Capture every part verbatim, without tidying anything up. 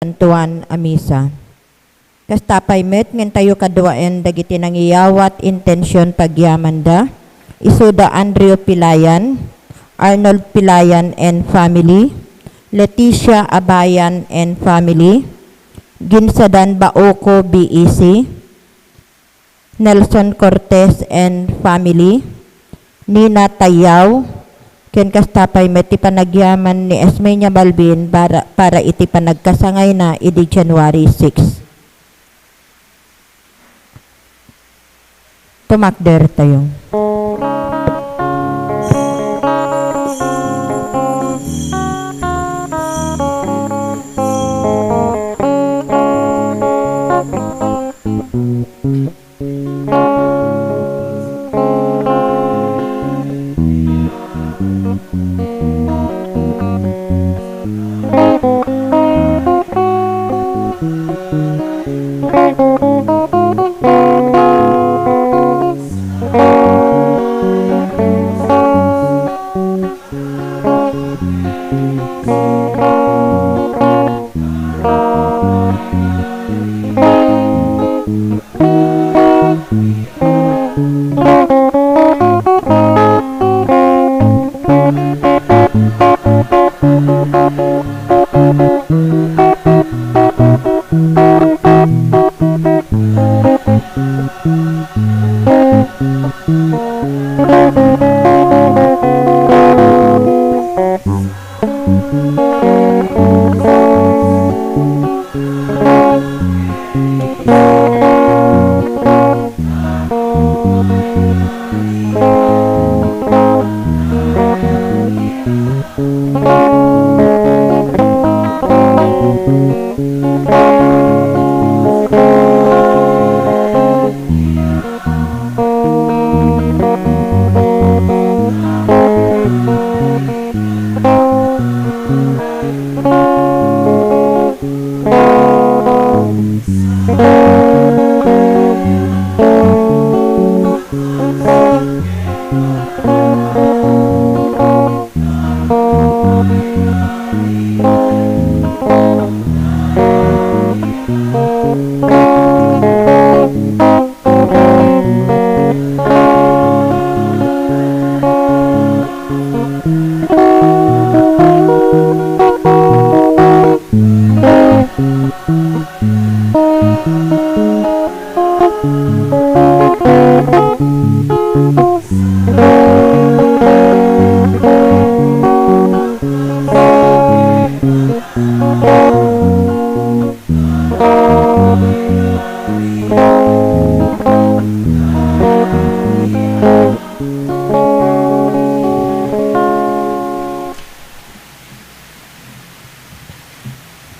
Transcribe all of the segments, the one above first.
Santuan a Misa. Kasta pay met nga intayo kaduaen dagiti nangiyawat intension pagyamanda, isuda Andrew Pilayan, Arnold Pilayan and family, Leticia Abayan and family, Ginsadan Bauco B E C, Nelson Cortez and family, Nina Tayao, ken kasta pay met ti panagyaman ni Esmeña Balbin para, para iti panagkasangayna idi January six. Tumakder tayo.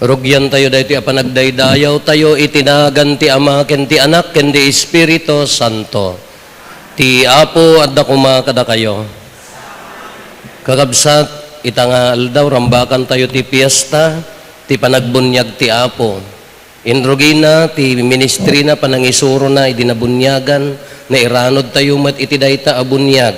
Rugiantayo daytoy a panagdaydayawtayo iti nagan ti Ama, ken ti Anak, ken ti Espiritu Santo. Ti Apo adda koma kadakayo. Kakabsat, ita nga aldaw, rambakantayo ti fiesta, ti panagbuniag ti Apo. Inrugina ti ministrina, panangisurona idi nabuniagan, nairanudtayo met iti dayta a buniag.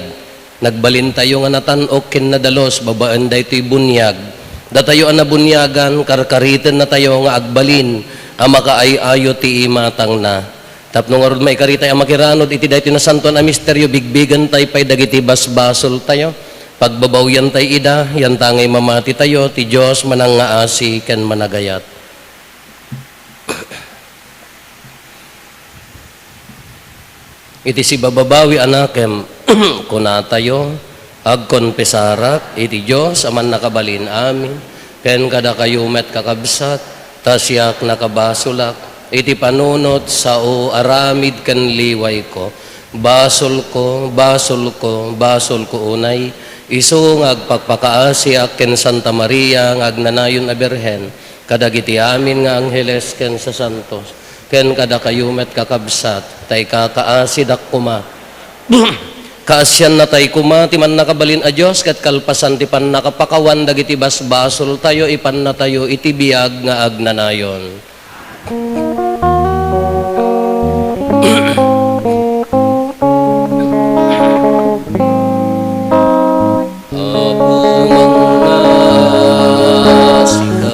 Nagbalintayo nga natan-ok ken nadalus babaen daytoy buniag. Datayo a nabuniagan, karkaritennatayo nga agbalin a makaay-ayo ti imatangna. Tapno ngarud maikarita a makiranud iti daytoy nasantoan a misterio, bigbigentay pay dagiti basbasoltayo. Pagbabawiantay ida, yantangay mamatitayo, ti Dios manangngaasi ken managayat. Iti sibababawi a nakem, kunatayo, agkonpesarak iti Dios a Mannakabalin Amin, ken kadakayo met, kakabsat, ta siak nakabasolak iti panunot, sao, aramid ken liwayko. Basolko, basolko, basolko unay, isu nga agpakpakaasiak ken Santa Maria nga agnanayon a Birhen, kadagiti amin nga angheles ken sasantos, ken kadakayo met, kakabsat, ta ikakaasidak koma. Kaasiannatay koma ti Mannakabalin a Dios ket kalpasan ti pannakapakawan dagiti basbasoltayo, ipannatayo iti biag nga agnanayon. Apo, mangngaasika.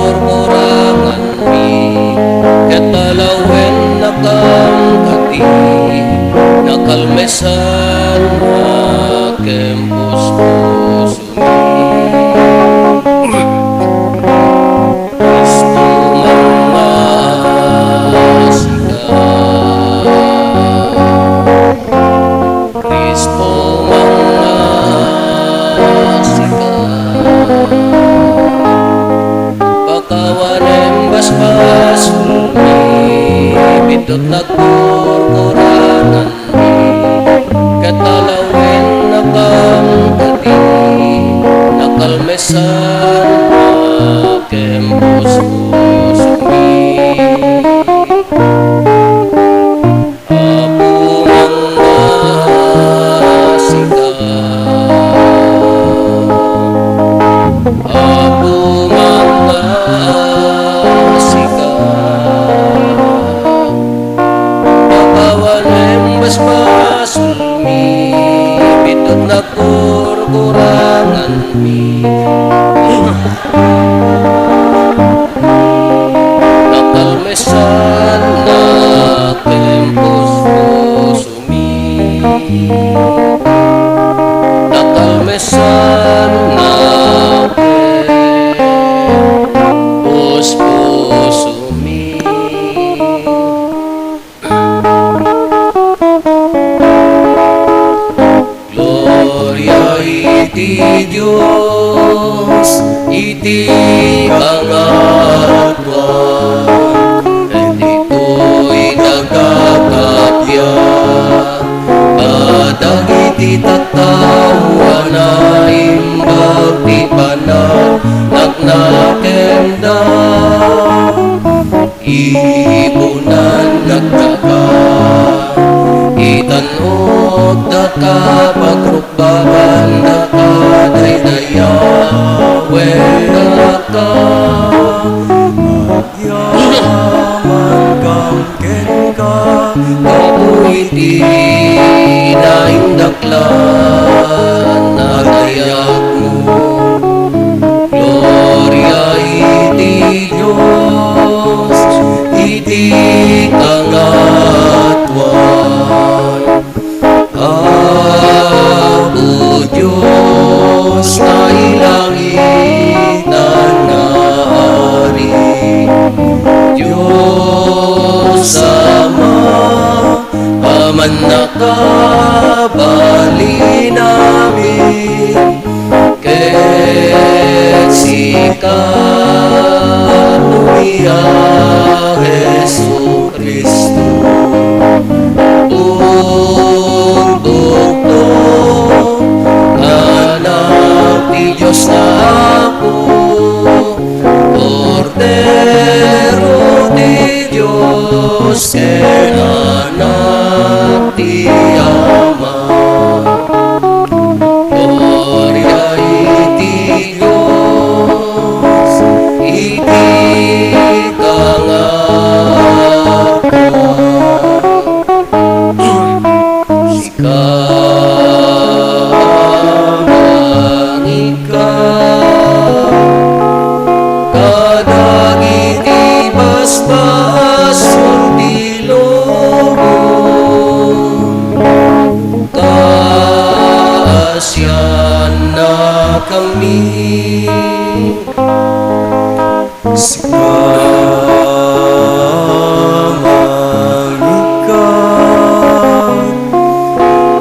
kurkuranganmi, ket alawennakam kadi, nakalmesan a ken puspusomi. Cristo, mangngasi ka. Cristo, mangngasi ka. Pakawanem basbasolmi, bitot nagkurkuranganmi, ket alawennakam kadi, nakalmesan a ken puspusomi. Apo, mangngasi ka. Apo, mangngasi ka. Pakawanem basbasolmi, bitot nagkurkuranganmi. Nakalmesan a ken puspusomi. Nakalmesan a ken puspusomi. Gloria iti Dios iti kangatoan, ket ditoy nagkakappia kadagiti tattao a naimbag ti panagnakenda. Ibunan nagdaka, itan-ok daka, pagrukbaban daka, daydayawen daka. Agyaman kam kenka, gapu iti naindaklan a dayagmo. Gloria iti Dios iti kangatoan. Apo Dios, nailangitan nga Ari, Dios Ama, a mannakabalin amin, ket sika met a Jesu-Cristo, bugbugto, Anak ti Dios nga Apo, Kordero ti Dios, ken Anak ti Ama. Gloria iti Dios iti kangatoan. Sika mangika kadagiti basbasol ti lubong, kaasiannakami. Sika mangika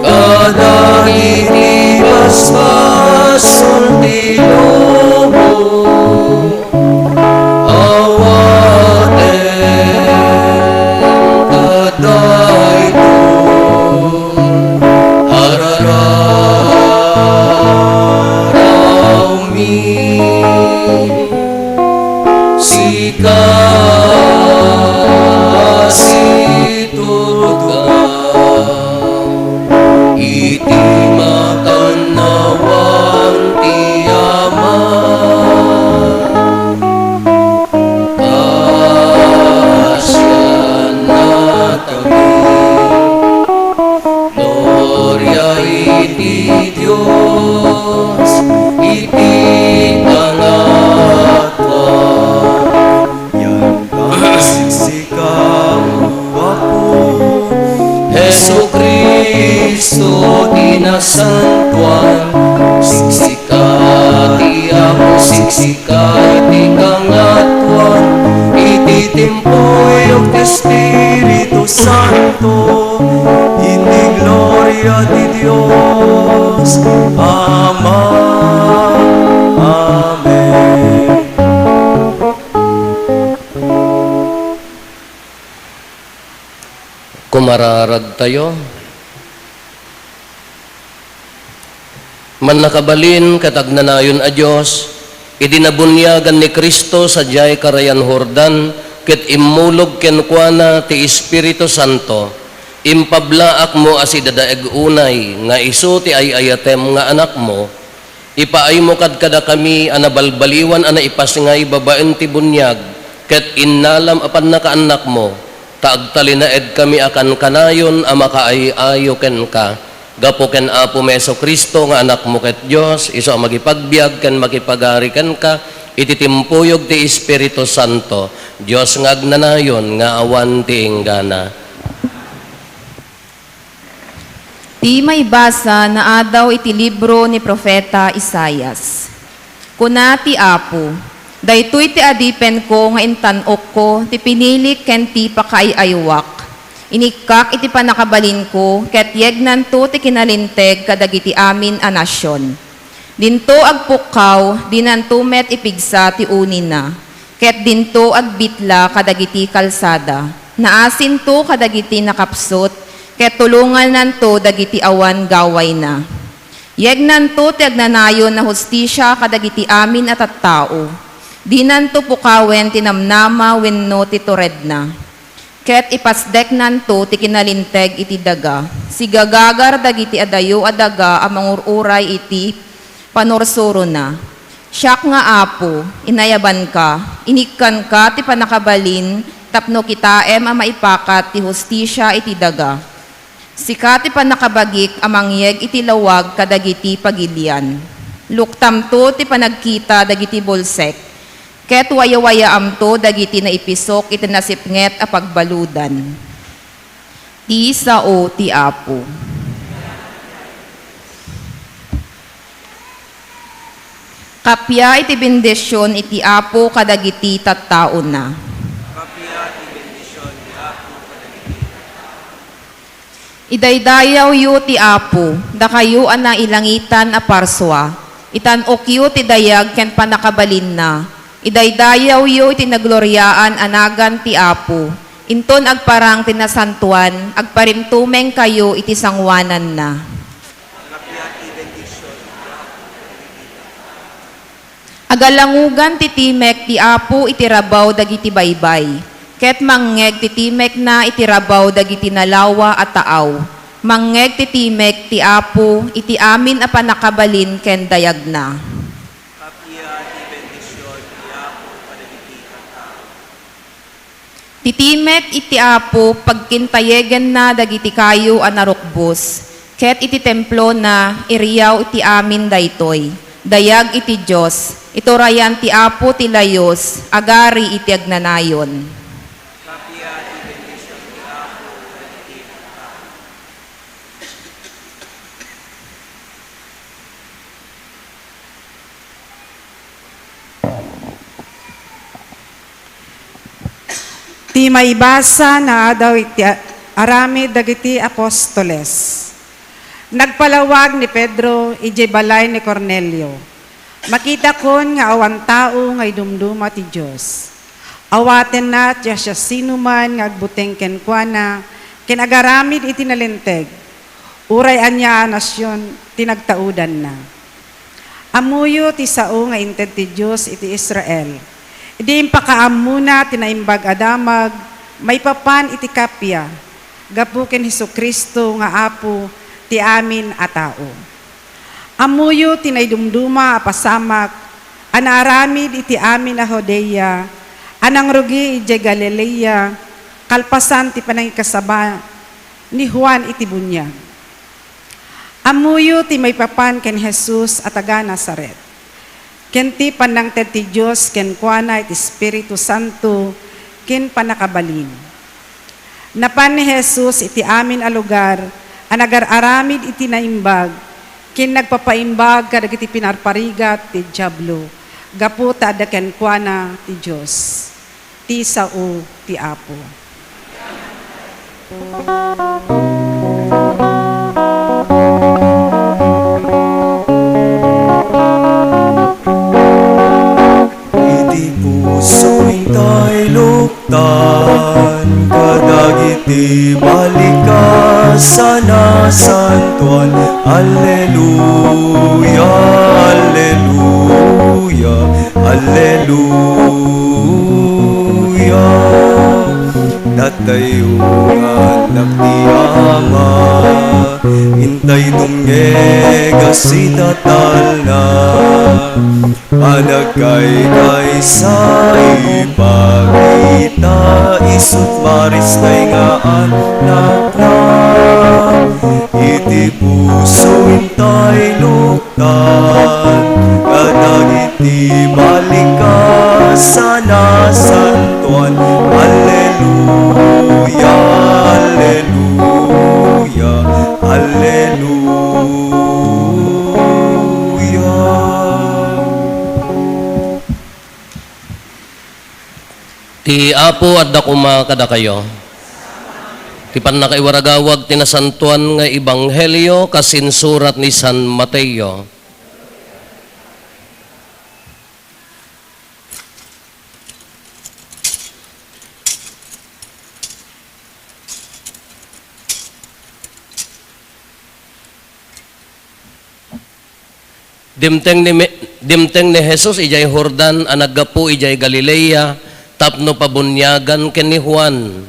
kadagiti basbasol ti lubong, awaten kadaytoy a rararawmi. Sika situtugaw iti makannawan ti Ama. Kaasiannakami. Gloria iti Dios iti kangatoan. Santo, iti gloria ti Dios Ama. Amen. Kumararagtayo. Mannakabalin ket agnanayon a Dios, idi nabuniagan ni Cristo sadiay karayan Jordan ket immulog kenkuana ti Espiritu Santo, impablaakmo a sidadaeg unay nga isu ti ay-ayatem nga Anakmo, ipaaymo kadkadakami a nabalbaliwan a naipasngay babaen ti buniag ket innalam a pannakaannakmo, ta agtalinaedkami a kankanayon a makaay-ayo kenka. Gapu ken Apomi Jesu-Cristo nga Anakmo ket Dios, isu a makipagbiag ken makipagari kenka iti timpuyog ti Espiritu Santo, Dios nga agnanayon nga awan ti inggana. Ti maibasa naadaw iti libro ni Profeta Isaias. Kuna ti Apo, "Daytoy ti adipenko nga intan-okko ti pinilik ken ti pakaay-ayuak. Inikkak iti pannakabalinko ket yegnanto ti kinalinteg kadagiti amin a nasion. Dinto agpukkaw, dinanto met ipigsa ti unina, ket dinto agbitla kadagiti kalsada. Naasinto kadagiti nakapsut, ket tulongannanto dagiti awan gawayna." Yegnanto ti agnanayon a hustisia kadagiti amin a tattao. Dinanto pukawen ti namnama wenno ti turedna. Ket ipasdeknanto ti kinalinteg iti daga. Sigagagar dagiti adayo a daga a mangur-uray iti panursurona. Siak nga Apo, inayabanka, inikkanka ti pannakabalin tapno kitaem a maipakat ti hustisia iti daga. Sika ti pannakabagik a mangyeg iti lawag kadagiti pagilian. Luktamto ti panagkita dagiti bulsek, ket wayawayaamto dagiti naipisok iti nasipnget a pagbaludan. Ti sao ti Apo. Kappia iti bendision iti Apo kadagiti tattaona. Kappia ti bendision ti Apo kadagiti tattao. Idaydayawyo ti Apo, dakayo a nailangitan a parsua. Itan-okyo ti dayag ken pannakabalinna. Idaydayawyo iti nagloriaan a nagan ti Apo. Inton agparang ti nasantoan, agparimtumengkayo iti sangoananna. Agalangugan ti timek ti Apo iti rabaw dagiti baybay, ket mangngeg ti timekna iti rabaw dagiti nalawa a taaw. Mangngeg ti timek ti Apo iti amin a pannakabalin ken dayagna. Kappia ti bendision ti Apo kadagiti tattao. Ti timek iti Apo pagkintayegenna dagiti kayo a narukbos, ket iti templona, iriaw iti amin daytoy. Dayag iti Dios, iturayan ti Apo ti layus, agari iti agnanayon. Kappia ti bendision ti Apo kadagiti tattao. Ti maibasa naadaw iti a-, aramid dagiti apostoles. Nagpalawag ni Pedro idiay balay ni Cornelio. Makitakon nga awan tao nga idumduma ti Dios. Awatenna ti siasinoman nga agbuteng kenkuana ken agaramid iti nalinteg. Uray ania a nasion ti nagtaudanna. Ammoyo ti sao nga inted ti Dios iti Israel. Idi impakaammona ti Naimbag a Damag maipapan iti kappia gapu ken Jesu-Cristo nga Apo ti amin a tao. Ammoyo ti naidumduma a pasamak a naaramid iti amin a Judea a nangrugi idiay Galilea kalpasan ti panangikasaba ni Juan iti buniag. Ammoyo ti maipapan ken Jesus a taga Nazaret, ken ti pannangted ti Dios kenkuana iti Espiritu Santo ken pannakabalin. Napan ni Jesus iti amin a lugar a nagar-aramid iti naimbag, ken nagpapaimbag kadagiti pinarparigat ti Diablo, gapu ta adda kenkuana ti Dios. Ti sao ti Apo. Iti puso intay luktan, kadagiti balikas a nasantoan. Alleluia, alleluia, alleluia. Datayo nga annak ti Ama, intay dumngeg a sitatalna. Panagkaykaysa ipakita, isut' maristay nga annakna. Iti puso intay luktan, kadagiti balikas a nasantoan. Alleluia, alleluia, alleluia. Ti Apo adda koma kadakayo. Ti pannakaiwaragawag ti nasantoan nga ebanghelio kas insurat ni San Mateo. Dimteng ni Me-, dimteng ni Jesus idiay Jordan a naggapu idiay Galilea tapno pabuniagan ken ni Juan.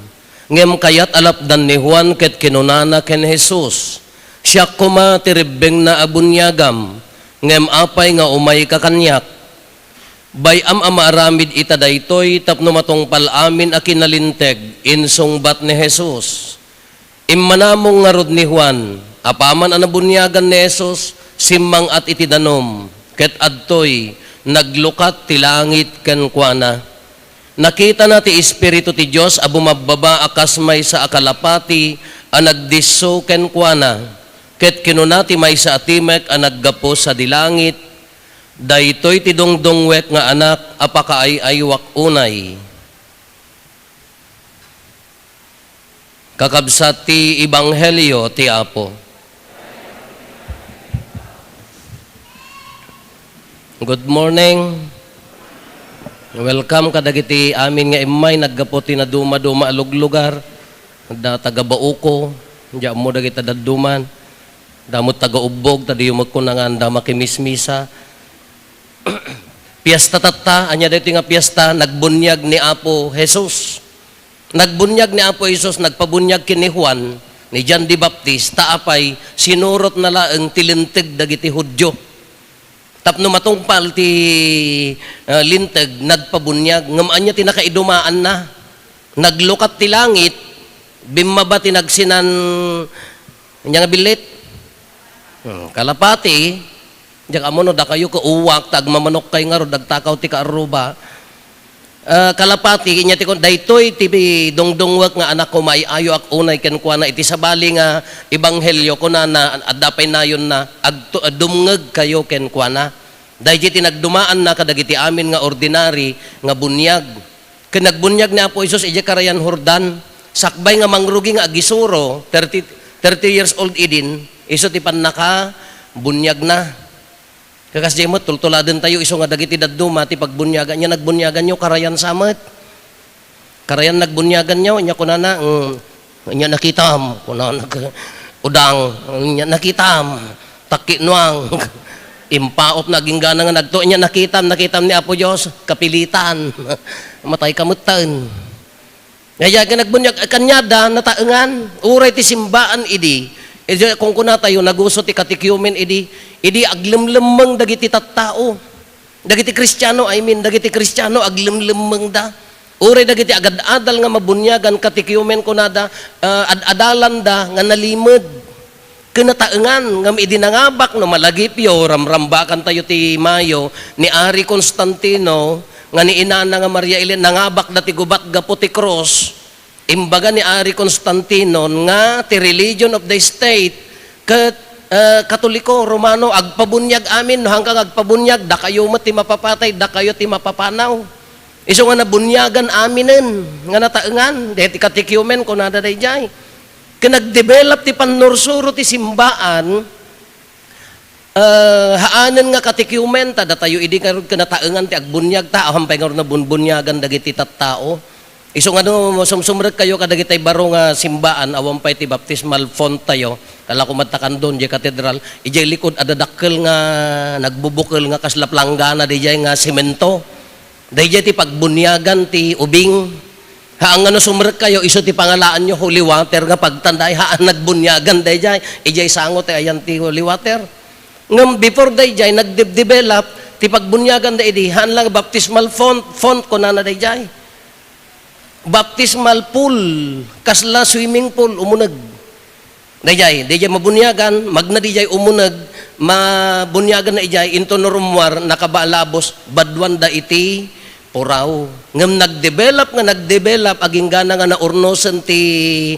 Ngem kayat a lapdan ni Juan ket kinunana ken Jesus, "Siak koma ti rebbengna a buniagam, ngem apay nga umayka kaniak?" "Bay-am a maaramid ita daytoy tapno matungpal amin a kinalinteg," insungbat ni Jesus. Immanamong ngarud ni Juan. Apaman a nabuniagan ni Jesus, simmang-at iti danum, ket adtoy, naglukat ti langit kenkuana. Nakitana ti Espiritu ti Dios a bumabbaba a kas maysa a kalapati a nagdisso kenkuana, ket kinuna ti maysa a timek a naggapu sadi langit, "Daytoy ti dungdungwek nga Anak a pakaay-aywak unay." Kakabsat ti ebanghelio ti Apo. Good morning. Welcome kadagiti amin nga immay naggapu ti naduma-duma a luglugar. Adda taga Bauco, diay ammo dagiti dadduman. Adda met taga Ubbog, ta diyo met kuna nga adda makimismisa. Piesta tatta, ania daytoy nga piesta? Nagbuniag ni Apo Jesus. Nagbuniag ni Apo Jesus, nagpabuniag ken ni Juan, ni Juan the Baptist, ta apay, sinurotna laeng ti linteg dagiti Judio. Tapno matungpal ti, ah, linteg, nagpabuniag. Ngem ania ti nakaidumaanna? Naglukat ti langit, bimmaba ti nagsinan-, ania nga billit? Hmm, kalapati, diak ammo no dakayo ket uwak, ta agmamanokkay ngarud, agtakaw ti kaarruba. Ah, kalapati, inya ti kun-, "Daytoy ti dungdungwek nga Anakko, maay-ayoak unay kenkuana." Iti sabali nga ebanghelio, kunana, adda pay nayonna, "Agtu-, dumngegkayo kenkuana." Daydiay ti nagdumaanna kadagiti amin nga ordinary nga buniag. Ken nagbuniag ni Apo Jesus idiay Karayan Jordan, sakbay nga mangrugi nga agisuro, thirty, thirty years old idin, isu ti pannakabuniagna. Kakasdiay met, tultuladentayo isu nga dagiti dadduma ti pagbuniagan, nia nagbuniaganyo, karayan sa met. Karayan nagbuniaganyo, nia kunana, mm, "Ania nakitam?" Kunana, "Udang." "Ania nakitam?" "Takki nuang." Impaopna, aginggana nga nagtu-, "Ania nakitam, nakitam ni Apo Dios?" "Kapilitan." Matay ka metten. Nga, nga nagbuniag, kaniada, nataengan. Uray ti simbaan idi. Idi, kunkunatayo, naguso ti catechumen idi. Idi, aglemlemmeng dagiti tattao. Dagiti Kristiano, I mean, dagiti Kristiano, aglemlemmengda. Uray dagiti agad-adal nga mabuniagan, catechumen kunada, ah, ad-adalanda nga nalimed. Ken nataengan, ngem idi nangabak no malagipyo, ramrambakantayo ti Mayo, ni Ari Constantino, nga ni inana nga Maria Elena, nangabakda ti gubat gapu ti krus. Imbaga ni Ari Constantino nga ti religion of the state ket, eh, Katoliko, Romano, agpabuniag amin, no hangka nga agpabuniag, dakayo met ti mapapatay, dakayo ti mapapanaw. Isu nga nabuniagan aminen nga nataengan, daydi catechumen, kunada daydiay. Ken nagdevelop ti pannursuro ti simbaan, ah, haanen nga katikumen, ta datayo idi ngarud ken nataengan ti agbuniag, ta awan pay ngarud nabunbuniagan dagiti tattao. Isu nga no sumsumrekkayo kadagiti baro nga simbaan, awan pay ti baptismal font tayo, kala ko met ta kandon, diay katedral, idiay likod, adda dakkel nga nagbubukel nga kasla planggana, diay nga semento. Daydiay ti pagbuniagan ti ubing. Haan nga no sumrekkayo, isu ti pangalaanyo holy water nga pagtanday, haan nagbuniagan daydiay. Idiay sango ti ayan ti holy water. Ngem before daydiay, nagde-develop ti pagbuniagan daydi, haan lang baptismal font, font kunana daydiay. Baptismal pool, kasla swimming pool, umuneg. Daydiay, daydiay mabuniagan, magna daydiay umuneg, mabuniagan na idiay, into no rummuar, nakabalabos, baduanda iti puraw. Ngem nagdevelop nga nagdevelop, aginggana nga naurnosen ti,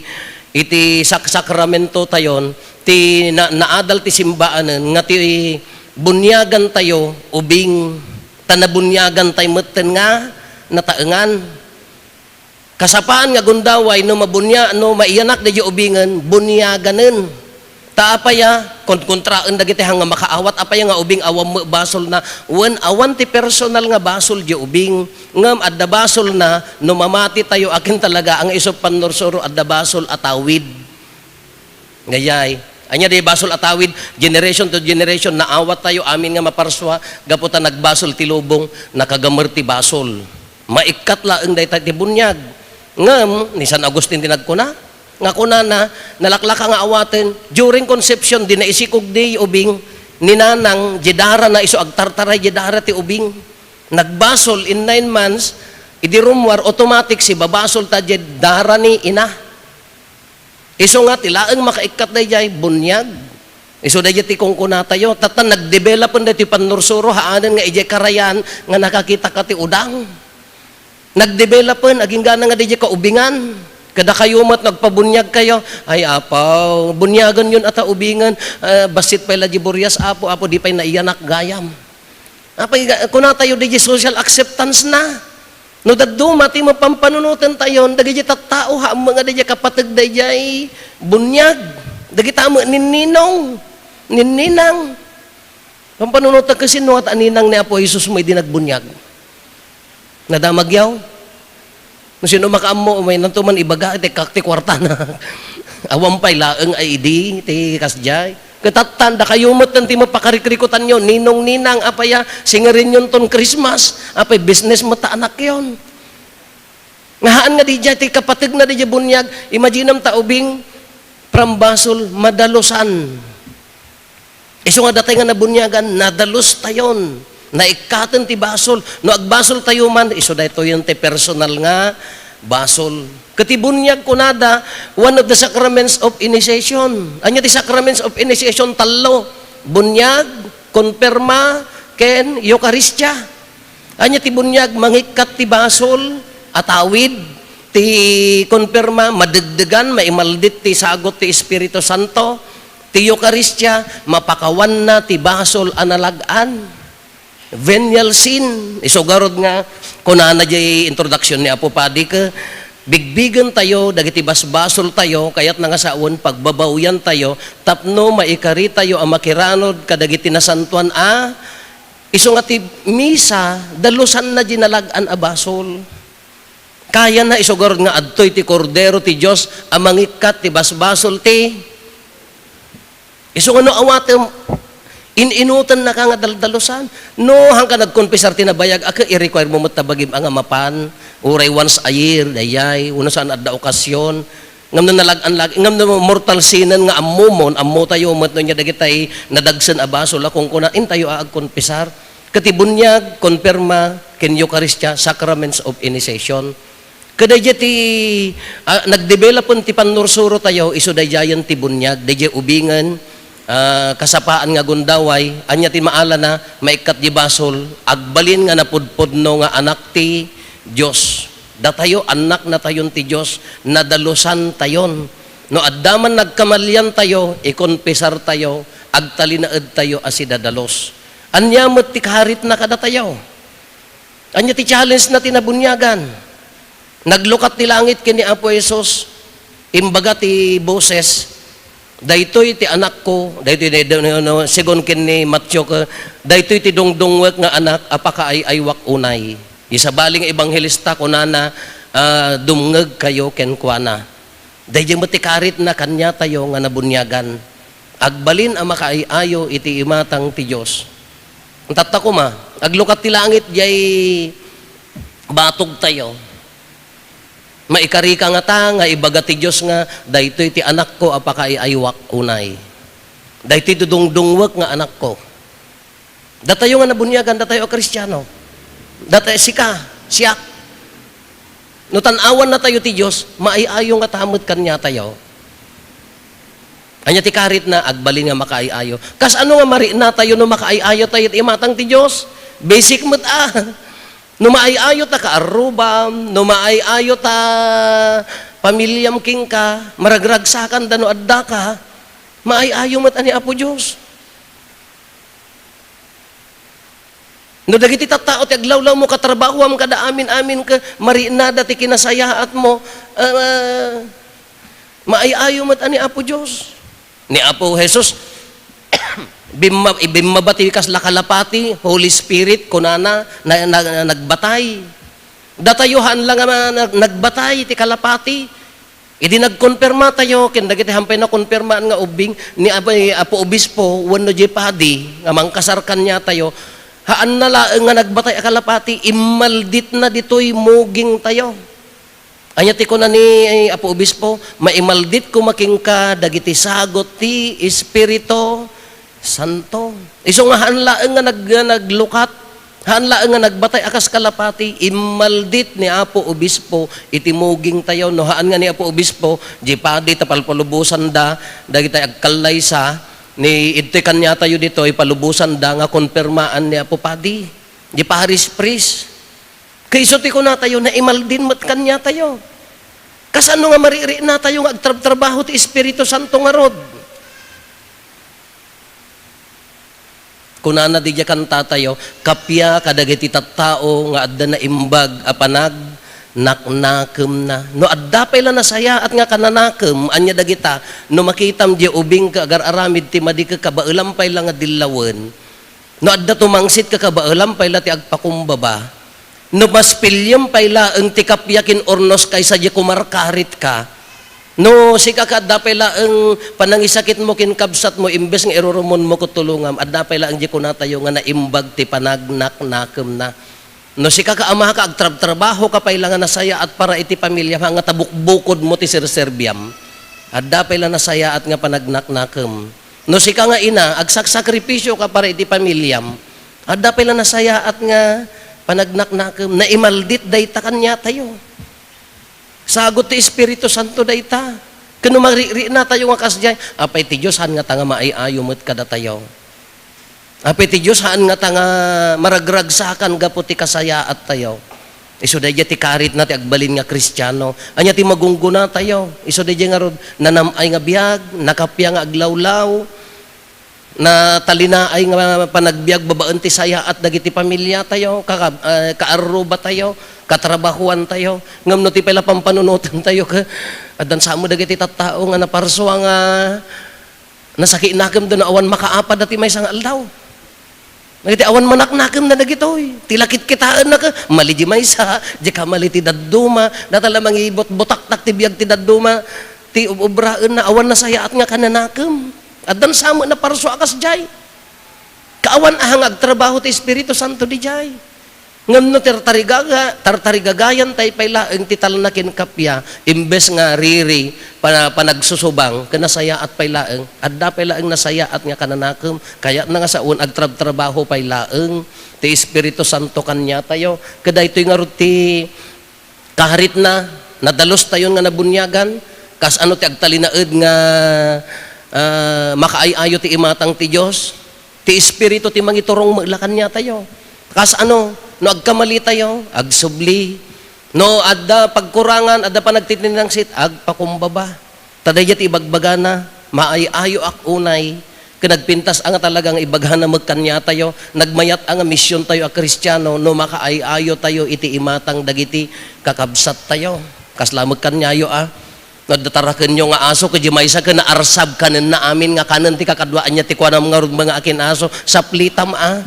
iti sak-, sakramento tayon, ti na-, naadal ti simbaanen, nga ti buniagan tayo, ubing, ta nabuniagan tayo metten nga nataengan. Kasapaan nga gundaway no mabunia-, no maiyanak daydiay ubingen, buniaganen. Ta apaya, kon-, kontraen dagiti hang nga makaawat, apaya nga ubing awan met basolna, wen awan ti personal nga basol diay ubing, ngem adda basolna no mamati tayo, akin talaga nga isu pannursuro, adda basol a tawid. Daydiay. Ania diay basol a tawid, generation to generation, naawat tayo amin nga maparsua, gapu ta nagbasol ti lubong, nakagamer ti basol. Maikkat laeng dayta ti buniag. Ngem, ni San Agustin ti nagkuna, nga kunana, nalaklaka nga awaten, during conception, di naisikog diay ubing, ni nanang, diay darana, isu agtartaray diay dara ti ubing. Nagbasol in nine months, idi rummuar, automatic, sibabasol ta diay dara ni ina. Isu nga ti laeng makaikkat daydiay buniag. Isu daydiay ti kunkunatayo. Tatta, nagdevelopen daytoy pannursuro, haanen nga idiay karayan nga nakakitaka ti udang. Nagdevelopen, aginggana nga daydiay kaubingan. Kadakayo met nagpabuniagkayo, "Ay, Apo, buniaganyon a ta ubingen. Ah, bassit pay la diay burias, Apo, Apo, di pay naiyanak gayam." Apay, ga-, kunatayo, daydiay social acceptance na. No dadduma ti mapampanunoten tayon, dagiti tattao, haan met nga daydiay kapateg daydiay buniag. Dagita met ninninong, ninninang. Pampanunoten ket sino nga ta ninang ni Apo Jesus mo idi nagbuniag? Nadamagyaw? No sino makaammo, umaynanto man ibaga, iti kak ti kuartana. Awan pay laeng ay idi, ti kasdiay. Ket tattan, dakayo met ti mapakarikrikutanyo, ninong-ninang, apaya, singerenyonton Christmas, apay, business met ta anakyon. Nga haan nga didiay ti kapategna didiay buniag, imaginem ta ubing, from basol, madalusan. Isu nga datay nga nabuniagan, nadalus tayon. Naikkaten ti basol. No agbasol tayo man, isu daytoyen ti personal nga basol. Ket ti buniag kunada, one of the sacraments of initiation. Ania ti sacraments of initiation? Tallo. Buniag, konperma, ken Eukaristia. Ania ti buniag? Mangikkat ti basol, atawid, ti konperma, madegdegan, maimaldit ti sagut ti Espiritu Santo, ti Eukaristia, mapakawanna ti basol a nalag-an. Venial sin, isu garud nga, kunana diay introduction ni Apo Padi, ke, bigbigen tayo, dagiti basbasol tayo, kayatna nga sawen, pagbabawian tayo, tapno maikari tayo a makiranod kadagiti nasantoan a Isu nga ti misa, dalusanna diay nalag-an a basol. Kayana isu garud nga adtoy ti Kordero ti Dios a mangikkat ti basbasol ti. Isu nga no awatem, in-inutennaka nga daldalusan. No, haanka nagkonfesar ti nabayag, a, ke, i-require mo met ta bagim a nga mapan, uray once a year, dayay, wenno saan adda okasyon. Ngem no nalag-an lagi, ngem no mortal sinen nga ammomon, ammotayo met no nia dagitay nadagsen a basol a kunkuna, intayo a agkonfesar. Ket ti buniag, konperma, ken Eukaristia, sacraments of initiation. Ket daydiay ti, ah, nagdevelopen ti pannursuro tayo, isu daydiayen ti buniag, daydiay ubingen, ah, kasapaan nga gundaway, ania ti maalana, maikkat di basol, agbalin nga napudpudno nga anak ti Dios. Datayo, annaknatayon ti Dios, nadalusantayon. No adda man nagkamaliantayo, ikonfesartayo, agtalinaedtayo a sidadalus. Ania met ti karitna kadatayo? Ania ti challenge na ti nabuniagan? Naglukat ti langit ken ni Apo Jesus. Imbaga ti boses, "Daytoy ti anakko," daytoy ti, no, no, segun ken ni Matthew, ka, "Daytoy ti dungdungwek nga anak a pakaay-aywak unay." Isabali nga ebanghelista, kunana, ah, "Dumngegkayo kenkuana." Daydiay met ti karitna kaniatayo nga nabuniagan. Agbalin a makaay-ayo iti imatang ti Dios. Tatta koma, aglukat ti langit diay batogtayo. Maikarika ngata nga ibaga ti Dios nga, "Daytoy ti anakko a pakaay-aywak unay. Daytoy dudungdungwek nga anakko." Datayo nga nabuniagan, datayo a Kristiano. Datayo, sika, siak. No tan-awan natayo ti Dios, maay-ayo ngata met kaniatayo. Ania ti karitna? Agbalin nga makaay-ayo. Kasano nga mariknatayo no makaay-ayo tayo iti imatang ti Dios? Basic met a. No maay-ayo ta kaarrubam, no maay-ayo ta pamiliam kenka, maragragsakanda no addaka, maay-ayo met a ni Apo Dios. No dagiti tattao ti aglawlawmo, katrabahoam kada amin-amin ket mariknada ti kinasayaatmo, ah, maay-ayo met a ni Apo Dios. Ni Apo Jesus, bimma-, ibimmaba ti kasla kalapati, Holy Spirit, kunana, na, na, nagbatay. Datayo haan la nga ma-, nag-, nagbatay ti kalapati. Idi nagkonpermatayo ken dagiti hampay nakonpermaan nga ubbing ni Apo, Apo Obispo wenno diay padi nga mangkasar kaniatayo, haanna laeng nga nagbatay a kalapati, immalditna ditoy mugingtayo. Ania ti kuna ni Apo Obispo? "Maimaldit koma kenka dagiti sagut ti Espiritu Santo." Isu nga haan laeng nga nag-, nga naglukat, haan laeng nga nagbatay a kas kalapati, immaldit ni Apo Obispo iti mugingtayo. No haan nga ni Apo Obispo, di padi ta palpalubosanda, dagiti agkallaysa, ni idtoy kaniatayo ditoy, palubosanda nga konpermaan ni Apo Padi, di parish priest. Kayso ti kunatayo, naimaldin met kaniatayo. Kasano nga maririknatayo nga agtrabtrabaho ti Espiritu Santo ngarud? Kunana didiay kantatayo, "Kappia kadagiti tattao nga adda naimbag a panagnaknakemna." No adda pay la nasayaat nga kananakem, ania dagita? No makitam diay ubing ket agar-aramid ti madi ket kabaelam pay la nga dillawen, no adda tumangsit ket kabaelam pay la ti agpakumbaba, no mas piliem pay laeng ti kappia ken urnos kaysa diay kumarkaritka, no sika ket adda pay laeng panangisakitmo ken kabsatmo, imbes nga irurumonmo ket tulongam, adda pay laeng diay kunatayo nga naimbag ti panagnaknakemna. No sika ket amaka, agtrabtrabahoka pay la nga nasayaat para iti pamiliam, haan nga ta bukbukodmo ti serserbiam, adda pay la nasayaat nga panagnaknakem. No sika nga ina, agsaksakripisioka para iti pamiliam, adda pay la nasayaat nga panagnaknakem. Naimaldit dayta kaniatayo. Sagut ti Espiritu Santo dayta. Ken no maririknatayo nga kasdiay, apay ti Dios haan ngata nga maay-ayo met kadatayo? Apay ti Dios haan ngata nga maragragsakan gapu ti kasayaattayo? Isu daydiay ti karitna ti agbalin nga Kristiano. Ania ti magunggonatayo? Isu daydiay ngarud, nanam-ay nga biag, nakappia nga aglawlaw, natalinaay nga panagbiag babaen ti sayaat dagiti pamiliatayo, kaka-, eh, kaarrubatayo, katrabahoantayo. Ngem no ti pay la pampanunotantayo ket addan sa met dagiti tattao nga naparsua nga nasakitnakemda no awan makaapada ti maysa nga aldaw. Dagiti awan manaknakemna dagitoy. Ti la kitkitaenna ket mali di maysa, di kamali ti dadduma, data la mangibutbutaktak ti biag ti dadduma, ti ub-, ubraenna, awan nasayaat nga kananakem. Addan sa met naparsua a kasdiay. Kaawan a nga agtrabaho ti Espiritu Santo didiay. Ngem no tartarigaga-, tartarigagayan tay pay laeng ti talna ken kappia, imbes nga riri, pa-, panagsusubang, ken nasayaat pay laeng, adda pay laeng nasayaat nga kananakem, kayatna nga saon, agtrabtrabaho pay laeng ti Espiritu Santo kaniatayo. Ket daytoy ngarud ti karitna, nadalustayon nga nabuniagan, kas ano ti agtalinaed nga, ah, makaay-ayo ti imatang ti Dios? Ti Espiritu ti mangiturong met la kaniatayo. Kas ano, no agkamalitayo, agsubli. No adda pagkurangan, adda panagtitinangsit, agpakumbaba. Ta daydiay ti ibagbagana, "Maay-ayoak unay." Ket nagpintas a nga talaga nga ibagana met kaniatayo, nagmayat a nga misiontayo a Kristiano no makaay-ayotayo iti imatang dagiti kakabsattayo. Kasla met kaniayo a, No adda tarakenyo nga aso, ket di maysa ken naarsab kanenna amin nga kanen ti kakadua, ania ti kuanam ngarud nga akin aso? Saplitam a.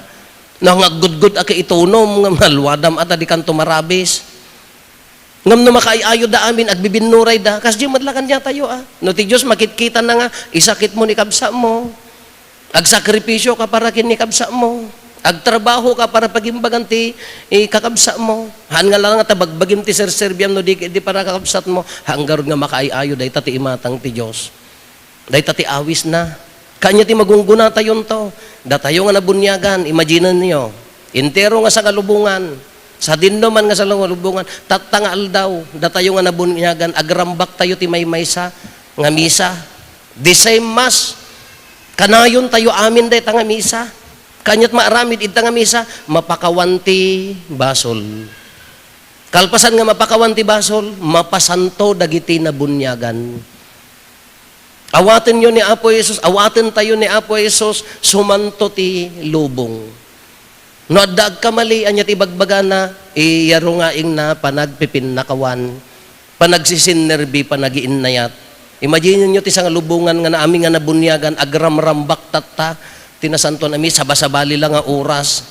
No nga aggudgud a ket itunom nga malwadam a ta di kanto marabis. Ngem no makaay-ayo da amin, agbibinnurayda, kasdi met la kaniatayo a. No ti Dios makitkitanna nga isakitmo ni kabsatmo, agsakripisio ka para ken ni kabsatmo, agtrabaho ka para pagimbagan ti, eh, kakabsatmo. Haan nga lang nga ta bagbagim ti serserbiam no di, di para kakabsatmo, haan ngarud nga makaay-ayo dayta ti imatang ti Dios. Dayta ti awisna. Kanya ti magunggunatayonto. Datayo nga nabuniagan, imaginenyo. Entero nga sangalubongan. Sadinoman nga sangalubongan. Tatta nga aldaw, datayo nga nabuniagan, agrambaktayo ti maymaysa nga misa. The same mass. Kanayontayo amin dayta nga misa. Kaniat maaramid ita nga misa, mapakawan ti basol. Kalpasan nga mapakawan ti basol, mapasanto dagiti nabuniagan. Awatenyo ni Apo Jesus, awatentayo ni Apo Jesus, sumanto ti lubong. No adda agkamali, ania ti ibagbagana, iyarungaingna, panagpipinnakawan, panagsisinnerbi, panagiinnayat. Imaginenyo ti sangalubongan nga naamin nga nabuniagan, agramrambak tatta, ti nasantoan a misa, sabasabali la nga oras.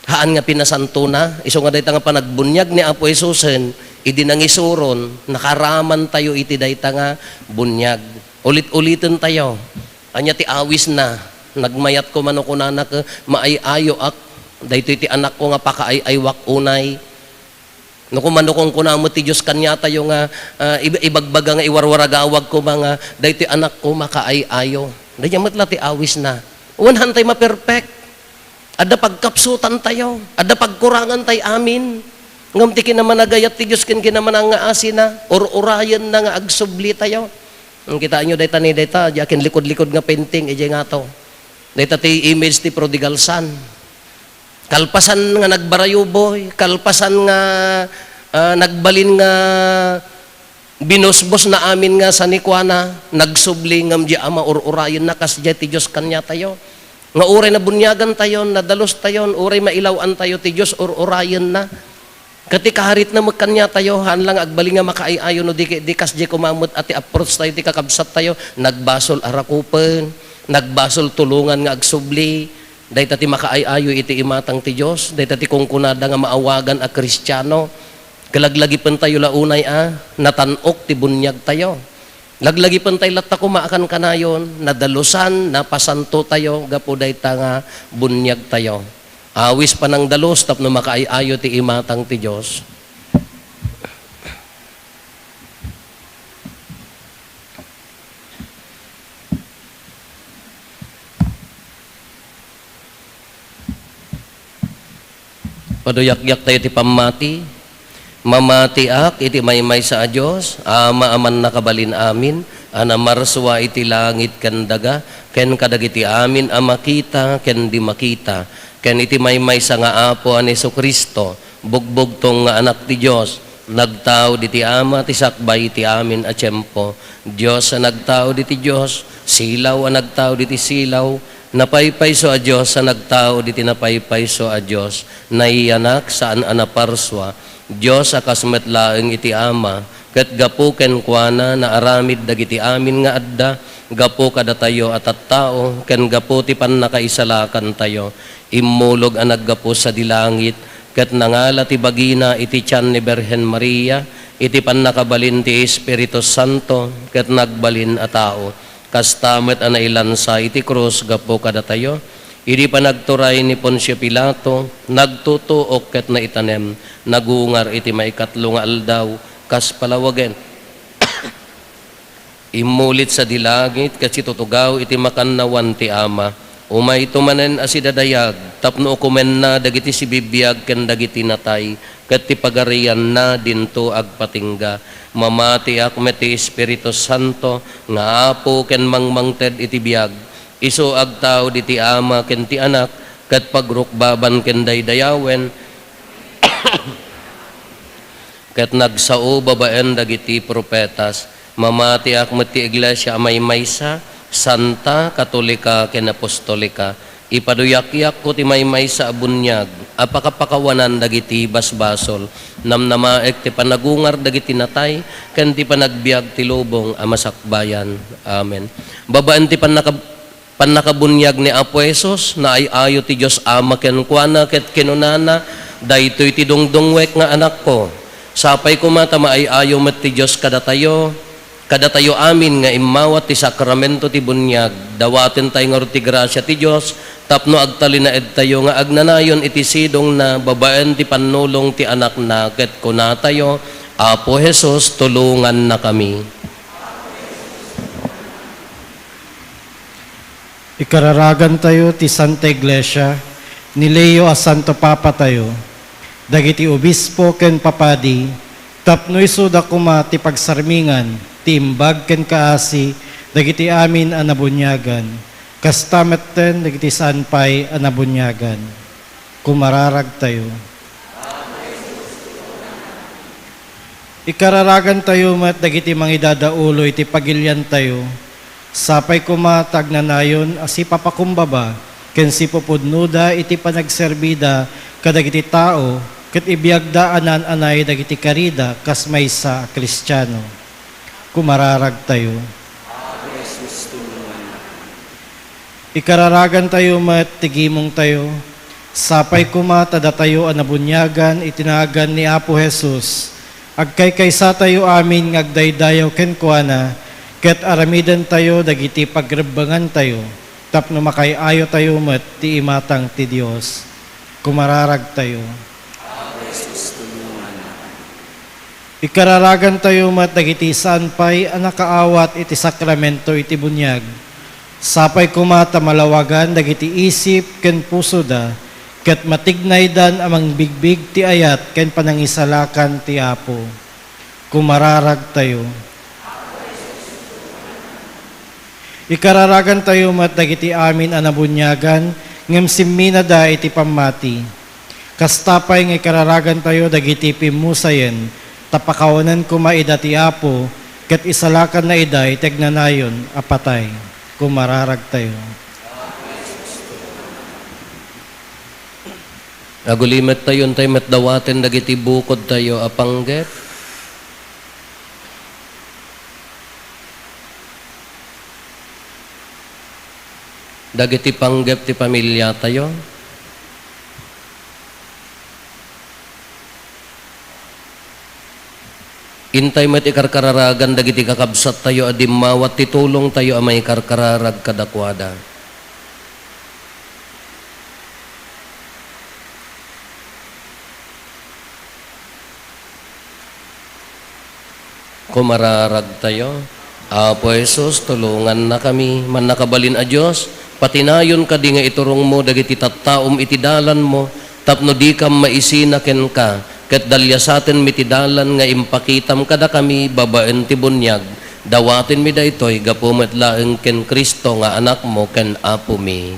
Haan nga pinasantona, isu nga dayta nga panagbuniag ni Apo Jesusen, idi nangisuron, nakaramantayo iti dayta nga buniag. Ulit-ulitentayo, ania ti awisna, nagmayat koma no kunana ket, "Maay-ayoak, daytoy ti anakko nga pakaay-aywak unay." No koma no kunkuna met ti Dios kaniatayo nga, ah, ib-, ibagbaga nga iwarwaragawag koma nga, "Daytoy anakko, makaay-ayo." Dayta met la ti awisna. Wen, haantay maperfect. Adda pagkapsutantayo, adda pagkurangantay amin. Ngem ti kinamanagayat ti Dios ken kinamanangaasina, ur-urayenna nga agsublitayo. Kitaenyo dayta ni dayta, diay akinlikod-likod nga painting, idiay ngato. Dayta ti image ti prodigal son. Kalpasan nga nagbarayuboy, kalpasan nga, ah, nagbalin nga binusbos na amin nga sanikuana, nagsubli ngem diay a maur-urayenna, kasdiay ti Dios kaniatayo. Nga uray nabuniagantayon, nadalustayon, uray mailaw-antayo ti Dios, ur-urayenna. Ket ti karitna met kaniatayo, haan la nga agbalin nga makaay-ayo no di, di kasdiay koma met a ti approach tayo ti kakabsattayo, nagbasol a rakupen, nagbasol tulongan nga agsubli. Dayta ti makaay-ayo iti imatang ti Dios, dayta ti kunkunada nga maawagan a Kristiano. Kalaglagipentayo la unay a natan-ok ti buniagtayo. Laglagipentayo latta koma a kankanayon, nadalusan, napasantotayo gapu dayta nga buniagtayo. Awis panangdalus tapno makaay-ayo ti imatang ti Dios. Paduyakyak tayo ti pammati. Mamatiak iti maymaysa a Dios, Ama a mannakabalin amin, a namarsua iti langit ken daga, ken kadagiti amin a makita ken di makita, ken iti maymaysa nga Apo a ni Jesu-Cristo, bugbugtong nga Anak ti Dios, nagtaud iti Ama ti sakbay iti amin a tiempo. Dios a nagtaud iti Dios, silaw a nagtaud iti silaw, napaypayso a Dios a nagtaud iti napaypayso a Dios, naiyanak, saan a naparsua, Dios a kas met laeng iti Ama, ket gapu kenkuana naaramid dagiti amin nga adda, gapu kadatayo a tattao, ken gapu ti pannakaisalakantayo. Immulog a naggapu sadi langit, ket nangala ti bagina iti tian ni Birhen Maria, iti pannakabalin ti Espiritu Santo, ket nagbalin a tao. Kasta met a nailansa iti krus gapu kadatayo. Idi panagturay ni Poncio Pilato, nagtutuok ket naitanem, nagungar iti maikatlo nga aldaw, kas palawagen. Immulit sadi langit ket situtugaw iti makannawan ti Ama. Umayto manen a sidadayag tapno ukomenna dagiti sibibiag ken dagiti natay, ket ti pagarianna dinto agpatingga. Mamatiak met ti Espiritu Santo nga Apo ken mangmangted iti biag. Isu agtaud iti Ama ken ti Anak, ket pagrukbaban ken daydayawen, ket nagsao babaen dagiti profetas. Mamatiak met ti iglesia a maymaysa, santa, katolika, ken apostolika. Ipaduyakyakko ti maymaysa a buniag, a pakapakawanan dagiti basbasol. Namnamaek ti panagungar dagiti natay ken ti panagbiag ti lubong a masakbayan. Amen. Babaen ti pannakab-, pannakabuniag ni Apo Jesus, naay-ayo ti Dios Ama kenkuana ket kinunana, "Daytoy ti dungdungwek nga Anakko." Sapay koma ta maay-ayo met ti Dios kadatayo, kadatayo amin nga immawat ti sakramento ti buniag. Dawatentayo ngarud ti grasia ti Dios tapno agtalinaedtayo nga agnanayon iti sidongna babaen ti pannulong ti Anakna, ket kunatayo, "Apo Jesus, tulongannakami." Ikararagantayo ti Santa Iglesia ni Leo a Santo Papatayo, dagiti obispo ken papadi, tapno isuda koma ti pagsarmingan ti imbag ken kaasi dagiti amin a nabuniagan, kasta metten dagiti saan pay a nabuniagan. Kumararagtayo. Ikararagantayo met dagiti mangidadaulo iti pagiliantayo. Sapay koma ta agnanayon a sipapakumbaba ken sipupudnoda iti panagserbida kadagiti tao ket ibiagda a naan-anay dagiti karida kas maysa a Kristiano. Kumararagtayo. Ikararagantayo met ti gimongtayo. Sapay koma ta datayo a nabuniagan iti nagan ni Apo Jesus, agkaykaysatayo amin nga agdaydayaw kenkuana, ket aramidentayo dagiti pagrebbengantayo, tapno makaay-ayotayo met ti imatang ti Dios. Kumararagtayo. Ikararagantayo met dagiti saan pay a nakaawat iti sakramento iti buniag. Sapay koma ta malawagan dagiti isip ken pusoda, ket matignaydan a mangbigbig ti ayat ken panangisalakan ti Apo. Kumararagtayo. Ikararagantayo met dagiti amin a nabuniagan ngem simminada iti pammati. Kasta pay nga ikararagantayo dagiti pimmusayen, ta pakawanen koma ida ti Apo, ket isalakanna ida iti agnanayon a patay. Kumararagtayo. Agulimettayo, intay met dawaten dagiti bukodtayo a panggep. Dagiti panggep ti pamiliatayo. Intay met ikarkararagan dagiti kakabsattayo a dimmawat ti tulongtayo a maikarkararag kadakuada. Kumararagtayo. Apo Jesus, tulongannakami. Mannakabalin a Dios, patinayon kadi nga iturongmo dagiti tattaom iti dalanmo, tapno dikam maisina kenka, ket daliasatenmi ti dalan nga impakitam kadakami babaen ti buniag. Dawatenmi daytoy gapu met laeng ken Cristo nga Anakmo ken Apomi.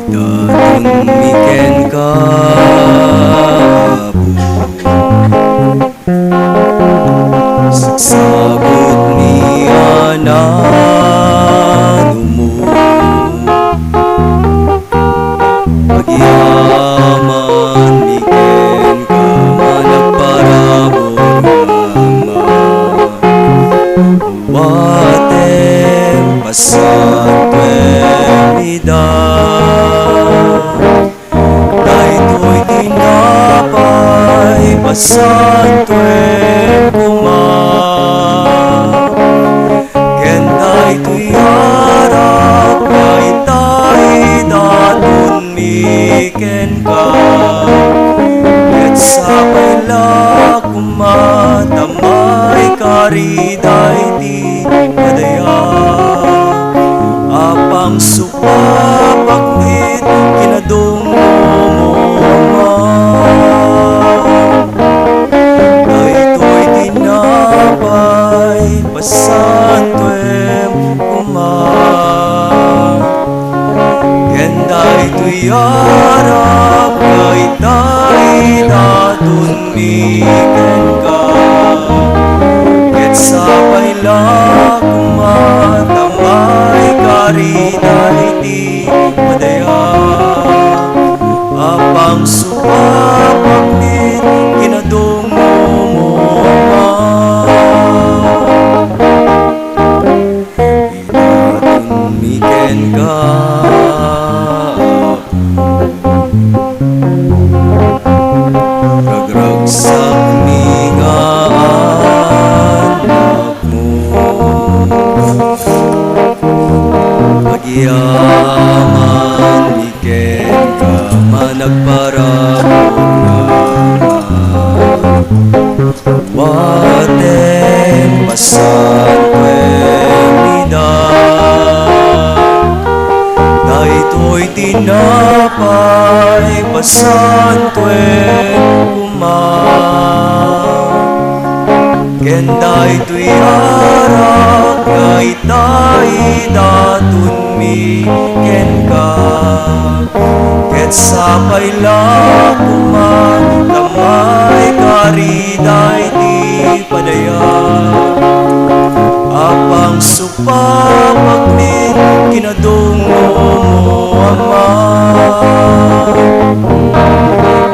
Idatonmi kenka, Apo. Sagsagutmi a nanumo. Agyamanmi kenka, managparabur, Ama. Awatem, pasantuem ida. Daytoy tinapay, pasantuem koma. Ken daytoy arak, nga itay idatonmi kenka. Ket sapay la koma ta maikari daydi kadayag a pangsu- Papaknit kinadumdumam. Daytoy tinapay, pasantuem koma. Ken daytoy arak, Waten, pasantoem ida. Daytoy tinapay, pasantoem koma. Ken daytoy arak nga ita idatonmi kenka. Ket sapay la koma ta maikari daydi padaya a pangsupapakmin kinadummo, Ama.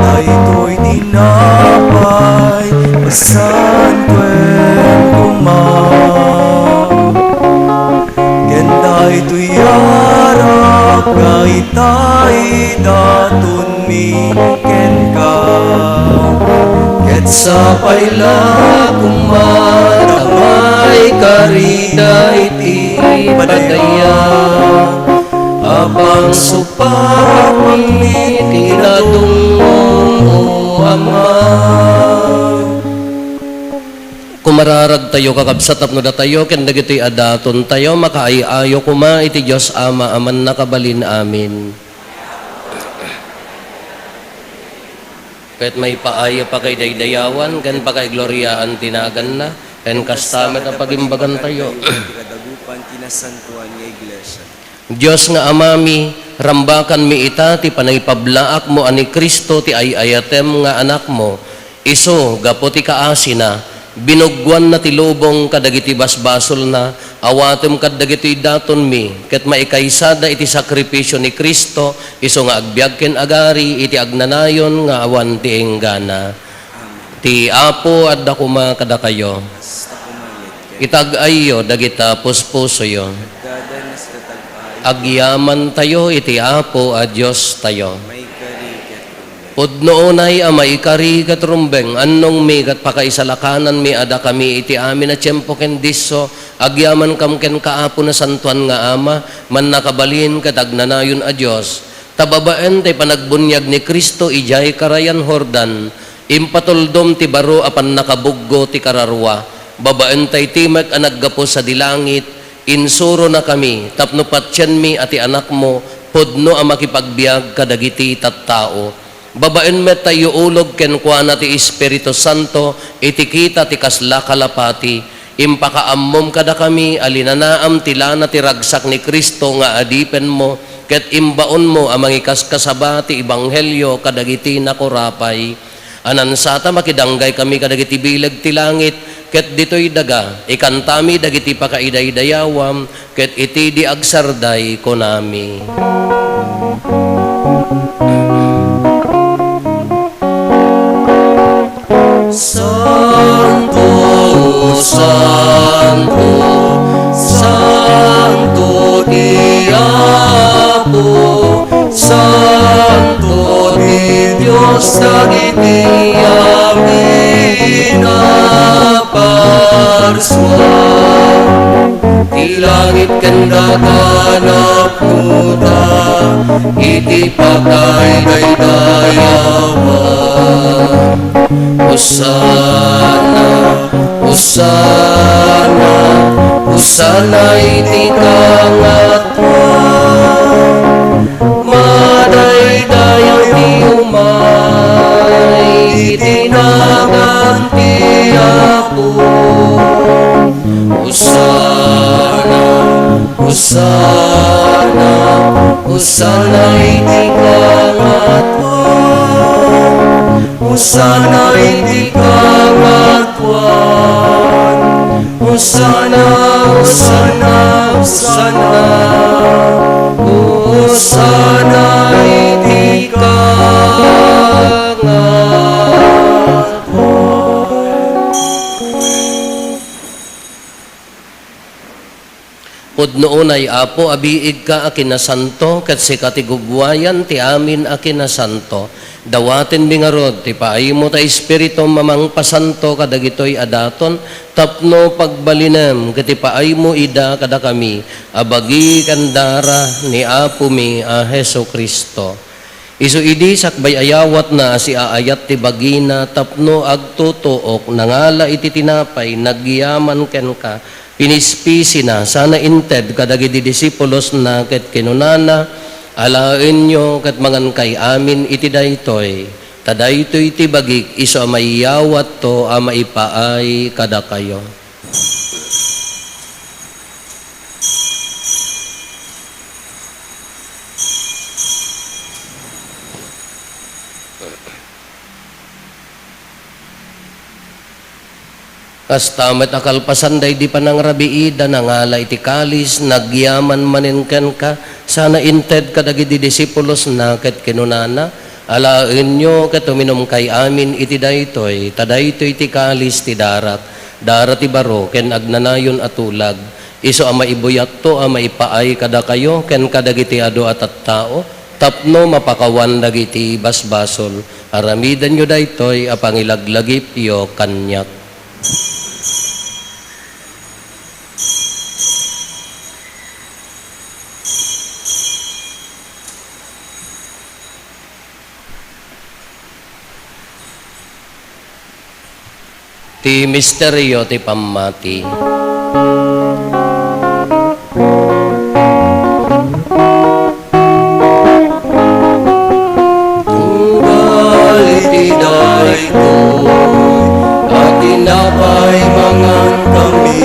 Daytoy tinapay, pasantoem koma. Ken daytoy arak nga ita idatonmi kenka. Ket sapay la koma ta maikari daydi padaya a pangsupapakmin kinadummo, Ama. Kumararagtayo, kakabsat, tapno datayo ken dagitoy a datontayo makaay-ayo koma iti Dios Ama a Mannakabalin. Amen. Ket maipaay a pakaidaydayawan ken pakaigloriaan ti naganna, ken kasta met a pagimbagantayo. Iti kadagupan ti nasantoan nga iglesia. Dios nga Amami, rambakanmi ita ti panaipablaakmo a ni Cristo ti ay-ayatem nga Anakmo. Isu, gapu ti kaasina, binuggoanna ti lubong kadagiti basbasolna, awatem kadagitoy datonmi, ket maikaysada iti sakrifisio ni Cristo, isu nga agbiag ken agari iti agnanayon nga awan ti inggana. Ti Apo adda koma kadakayo. Itag-ayyo dagita puspusoyo. Agyamantayo iti Apo a Diostayo. Pudno unay a maikari ket rumbeng, annongmi ket pakaisalakananmi a dakami iti amin a tiempo ken disso, agyamankam kenka, Apo, Nasantoan nga Ama, Mannakabalin ket Agnanayon a Dios. Ta babaen ti panagbuniag ni Cristo idiay Karayan Jordan, impatuldom ti baro a pannakabuggo ti kararua. Babaen ta iti met a naggapu sadi langit, insuronakami tapno patienmi a ti Anakmo pudno a makipagbiag kadagiti tattao. Babaen met ta iuulog kenkuana ti Espiritu Santo iti kita ti kasla kalapati. Impakaammom kadakami a linanaam ti lana ti ragsak ni Cristo nga adipenmo, ket imbaonmo a mangikaskasaba ti ebanghelio kadagiti nakurapay. A nansata, makidanggay kami kadagiti bileg ti langit, ket ditoy daga, ikantami dagiti pakaidaydayawam, ket iti di agsarday, kunami. Santo, santo, santo ti Apo, santo ti Dios dagiti amin a parsua. Ti langit ken daga napnuda iti pakaidaydayawan. Hosanna, Hosanna, Hosanna iti kangatoan. Madaydayaw ti umay iti nagan ti Apo. Hosanna, Hosanna, Hosanna iti kangatoan. Hosanna iti kangatoan. Hosanna, Hosanna, Hosanna. Hosanna iti kangatoan. Pudno unay, Apo, a biigka a kinasanto, ket sika ti gugwayan ti amin a kinasanto. Dawatenmi ngarud ti paaymo ta Espiritum a mangpasanto kadagitoy a daton, tapno pagbalinem ket ipaaymo ida kadakami a bagi ken dara ni Apomi a Jesu-Cristo. Isu idi sakbay ayawatna a siaayat ti bagina tapno agtutuok, nangala iti tinapay, nagyaman kenka, pinispisina, sana inted kadagiti disipulosna ket kinunana, "Alaenyo ket mangankay amin iti daytoy, ta daytoy ti bagik isu a maiyawatto a maipaay kadakayo." Kasta met a kalpasan daydi panangrabiida, nangala iti kalis, nagyaman manen kenka, sana inted kadagiti disipulosna ket kinunana, "Alaenyo ket uminumkay amin iti daytoy, ta daytoy ti kalis ti darak, dara ti baro ken agnanayon a tulag, isu a maibuyatto a maipaay kadakayo ken kadagiti adu a tattao, tapno mapakawan dagiti basbasol. Aramidenyo daytoy a pangilaglagipyo kaniak." Ti misterio ti pammati. Tunggal iti daytoy a tinapay mangankami,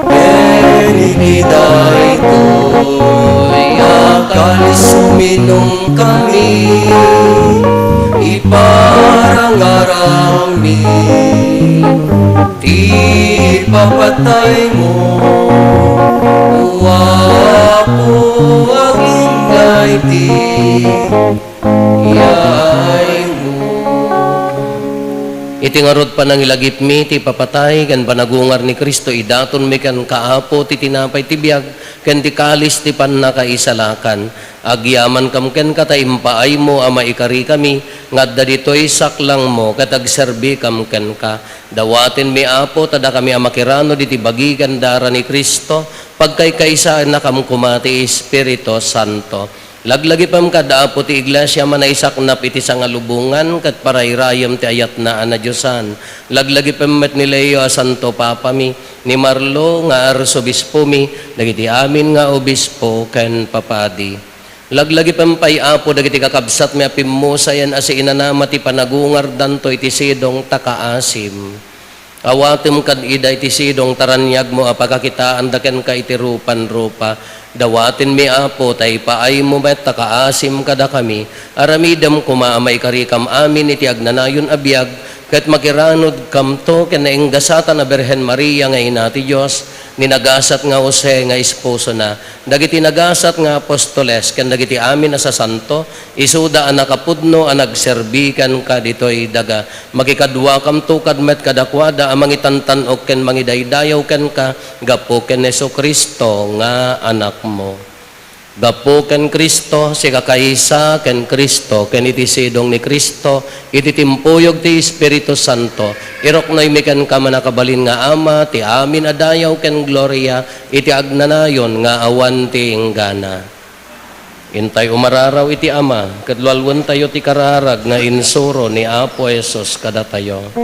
ken iti daytoy a kalis uminumkami, iparangaranmi ti ipapataymo, O Apo, agingga iti yaaymo. Iti ngarud panangilagipmi ti ipapatay ken panagungar ni Cristo, idatonmi kenka, Apo, ti tinapay ti biag ken ti kalis ti pannakaisalakan. Agyamankam kenka ta impaaymo a maikarikami nga adda ditoy saklangmo ket agserbikam kenka. Dawatenmi, Apo, ta dakami a makiranod iti bagi ken dara ni Cristo, pagkaykaysaennakam koma ti Espiritu Santo. Laglagipem kad, Apo, ti Iglesia a manaisaknap iti sangalubongan ket parayrayem ti ayatna a nadiosan. Laglagipem met ni Leo a Santo Papami, ni Marlo nga Arsobispomi, dagiti amin nga obispo ken papadi. Laglagipem pay, Apo, dagiti kakabsatmi a pimmusayen a siinanama ti panagungardanto iti sidong ta kaasim. Awatem kad ida iti sidong ta raniagmo a pakakitaanda kenka iti rupan-rupa. Dawatenmi, Apo, ta ipaaymo met ta kaasim kadakami. Aramidem koma a maikarikam amin iti agnanayon a biag, ket makiranudkamto ken nainggasatan a Birhen Maria nga Ina ti Dios, ni nagasat nga Jose nga esposona, dagiti nagasat nga apostoles, ken dagiti amin a sasanto, isuda a nakapudno a nagserbi kenka ditoy daga. Makikaduakamto kad met kadakuada a mangitantan-ok ken mangidaydayaw kenka gapu ken Jesu-Cristo nga Anakmo. Gapu ken Cristo, sikakaysa ken Cristo, ken iti sidong ni Cristo, iti timpuyog ti Espiritu Santo, iruknoymi kenka, mannakabalin nga Ama, ti amin a dayaw ken gloria iti agnanayon nga awan ti inggana. Intay umararaw iti Ama, ket lualuentayo ti kararag nga insuro ni Apo Jesus kadatayo.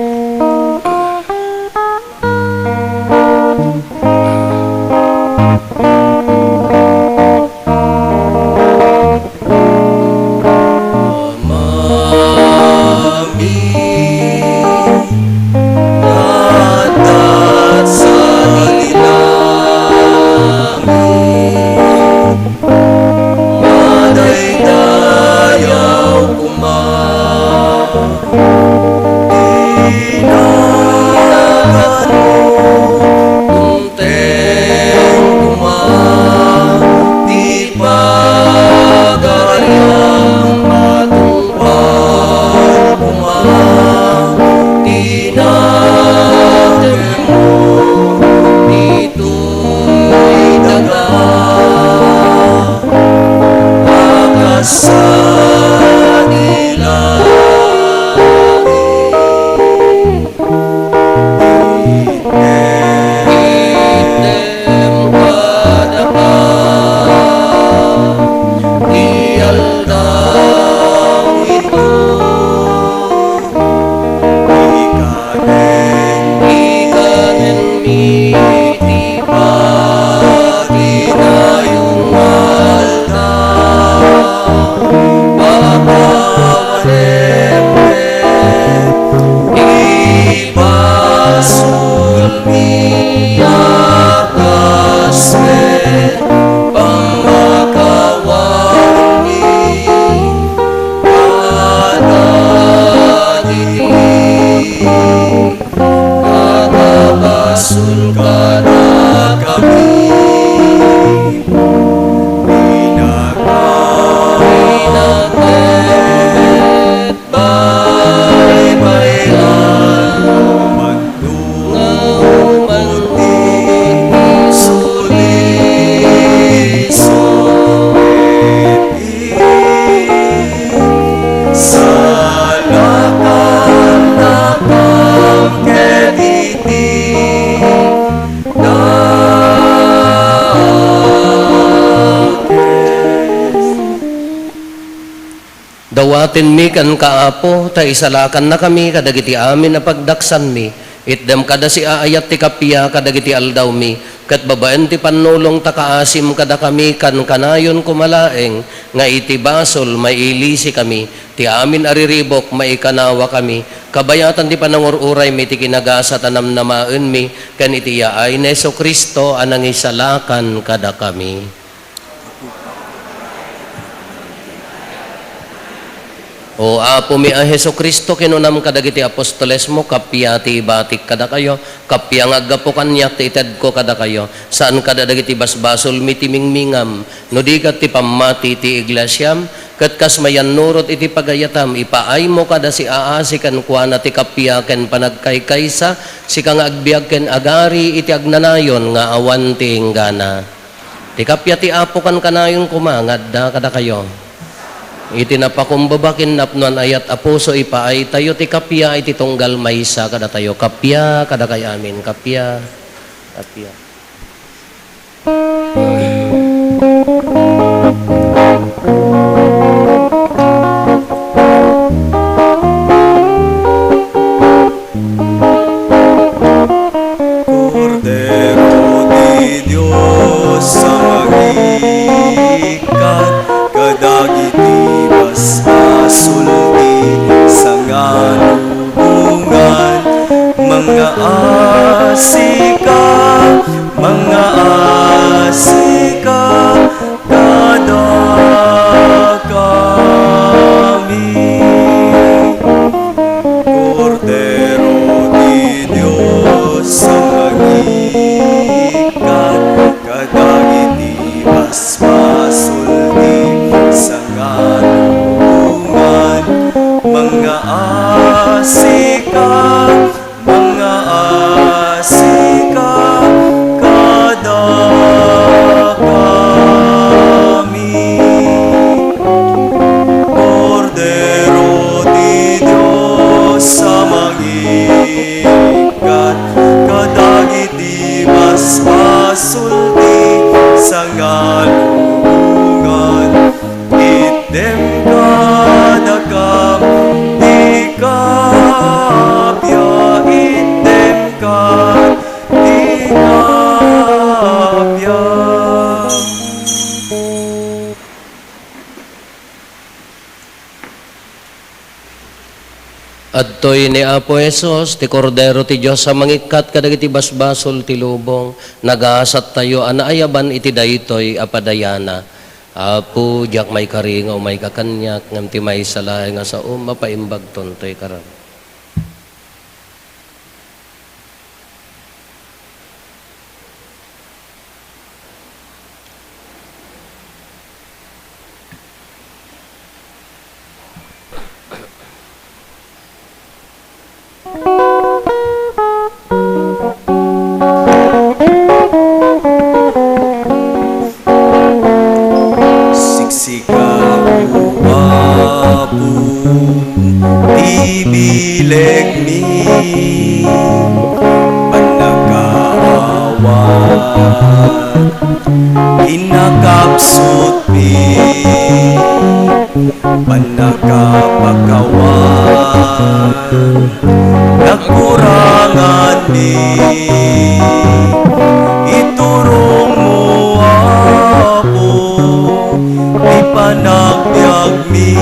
Amami, nga adda sa langit, madaydayaw koma ti Atinmi kenka, Apo, ta isalakannakami kadagiti amin a pagdaksanmi. Itdem kada siaayat ti kappia kadagiti aldawmi, ket babaen ti pannulong ta kaasim kadakami, kankanayon koma laeng nga iti basol, mailisikami. Ti amin a riribuk, maikanawakami. Kabayatan ti panangur-uraymi ti kinagasat a namnamaenmi, ken iti yaay ni Jesu-Cristo a nangisalakan kadakami. O Apomi a Jesu-Cristo, kinunam kadagiti apostolesmo, kappia ti ibatik kadakayo, kappia nga aggapu kaniak ti itedko kadakayo, saan kada dagiti basbasolmi ti mingmingam, no di ket ti pammati ti iglesiam, ket kas mayannurot iti pagayatam, ipaaymo kada siaasi kenkuana ti kappia ken panagkaykaysa, sika nga agbiag ken agari iti agnanayon nga awan ti inggana. Ti kappia ti Apo kankanayon koma nga adda kadakayo. Iti napakumbaba ken napnoan ayat a puso, ipaaytayo ti kappia iti tunggal maysa kadatayo. Kappia kadakay amin. Kappia. Kappia. Kordero ti Dios a mangikkat kadagiti basbasol ti sangalubongan, mangaasika, mangaasika kadakami. Kordero ti Dios a mangikkat kadagiti basbasol ti sangalubongan, mangaasika, mangaasika kadakami. Kordero ti Dios a mangikkat kadagiti basbasol ti sangalubongan, itdem kadakam ti kappia, itdem kad ti kappia. Adtoy ni Apo Jesus, ti Kordero ti Dios a mangikkat kadagiti basbasol ti lubong. Nagasattayo a naayaban iti daytoy a padayana. Apo, diak maikari nga umayka kaniak, ngem ti maysa laeng a saom, mapaimbagton toy karan. Siksika, O Apo, ti bilegmi, pannakaawat, kinakapsutmi, pannakapakawan, nagkuranganmi. Iturongmo, Apo, ti panagbiagmi.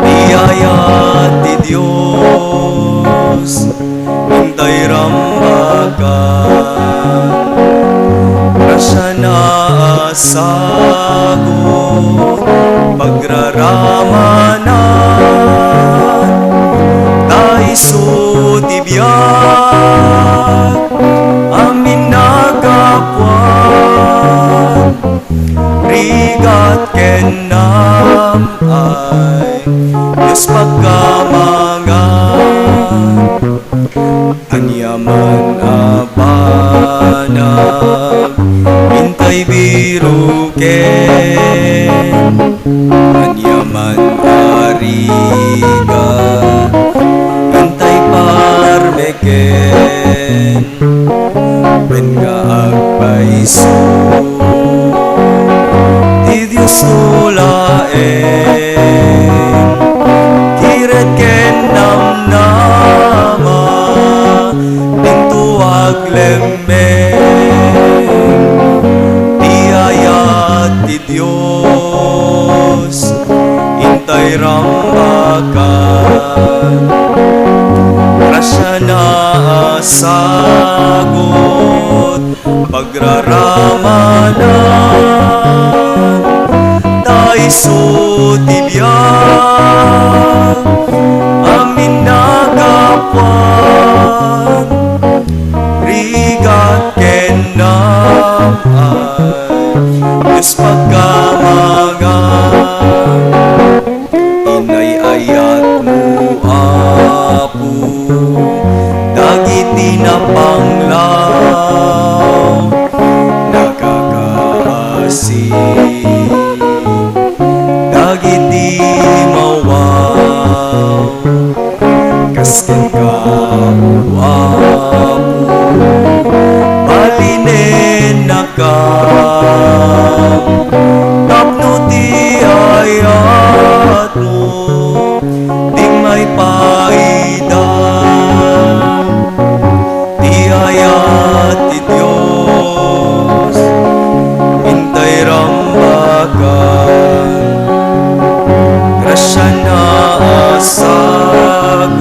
Ti ayat ti Dios, intay rammakan. Grasiana a sagut, pagraramanan, ta isu ti biag, amin nagapuan, rigat ken nam-ay, Dios pagkamangan. Aniaman a banag, intay biruken. Aniaman a rigat, intay parmeken. Wen nga agpayso ti Dios no laeng. Naasagut pagraramanan, ta isu ti biag, amin nagapuan, rigat ken nam-ay, Dios pagkamangan. Inay-ayatmo, Apo, dagiti napanglaw, nakakaasi, dagiti mawaw, kas kenka, O Apo, balinennaka, tapno ti ayat mo, ti maipaida. Ti ayat ti Dios, intay rambakan, grasiana a sagut.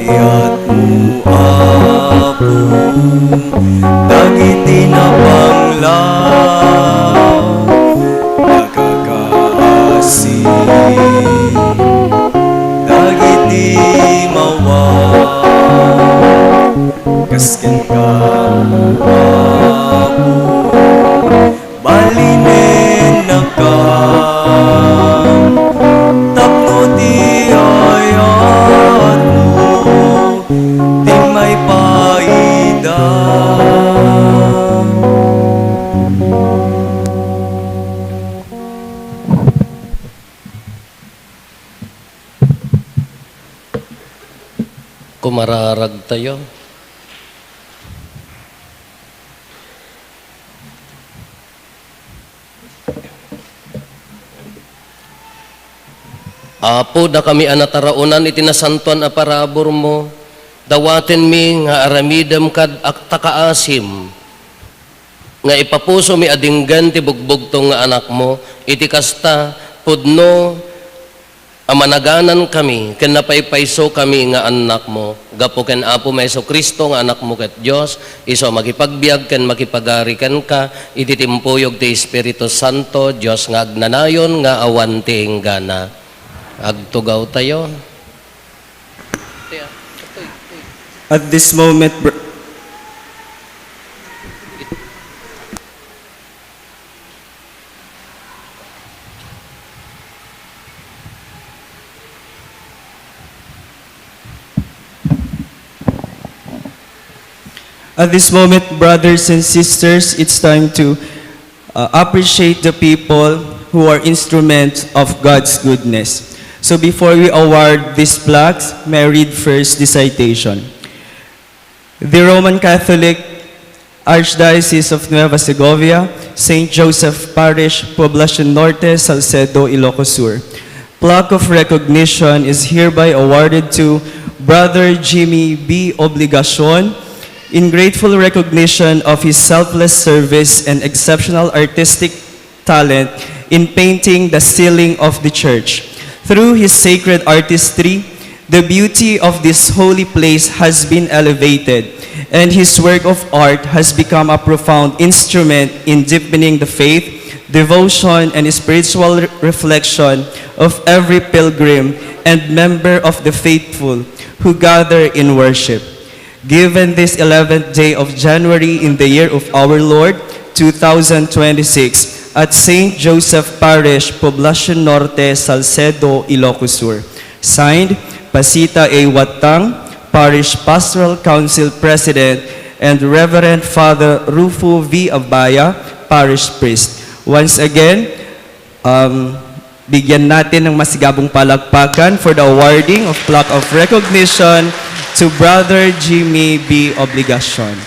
Inay-ayatmo, Apo, dagiti napanglaw, nakakaasi, dagiti mawaw, kas kenka, O Apo, balinennaka, tapno ti ayatmo, ti maipaida. Kumararagtayo. Apo, dakami a nataraonan iti nasantoan a paraburmo, dawatenmi nga aramidem kad-, ak-, ta kaasim, nga ipapusomi a dinggen ti bugbugtong nga Anakmo. Iti kasta, pudno a managanankami ken napaypaysokami nga annakmo. Gapu ken Apomi a Jesu-Cristo nga Anakmo ket Dios, isu a makipagbiag ken makipagari kenka iti timpuyog ti Espiritu Santo, Dios nga agnanayon nga awan ti inggana. Agtugawtayo. At this moment, br- At this moment, brothers and sisters, it's time to, uh, appreciate the people who are instruments of God's goodness. So before we award these plaques, may I read first the citation. The Roman Catholic Archdiocese of Nueva Segovia, Saint Joseph Parish, Poblacion Norte, Salcedo, Ilocos Sur. Plaque of recognition is hereby awarded to Brother Jimmy B. Obligacion in grateful recognition of his selfless service and exceptional artistic talent in painting the ceiling of the church. Through his sacred artistry, the beauty of this holy place has been elevated, and his work of art has become a profound instrument in deepening the faith, devotion, and spiritual re- reflection of every pilgrim and member of the faithful who gather in worship. Given this eleventh day of January in the year of our Lord, two thousand twenty-six, at Saint Joseph Parish, Poblacion Norte, Salcedo, Ilocos Sur. Signed, Pasita A. Watang, Parish Pastoral Council President, and Reverend Father Rufo V. Abaya, Parish Priest. Once again, um, bigyan natin ng masigabong palakpakan for the awarding of plaque of recognition to Brother Jimmy B. Obligacion.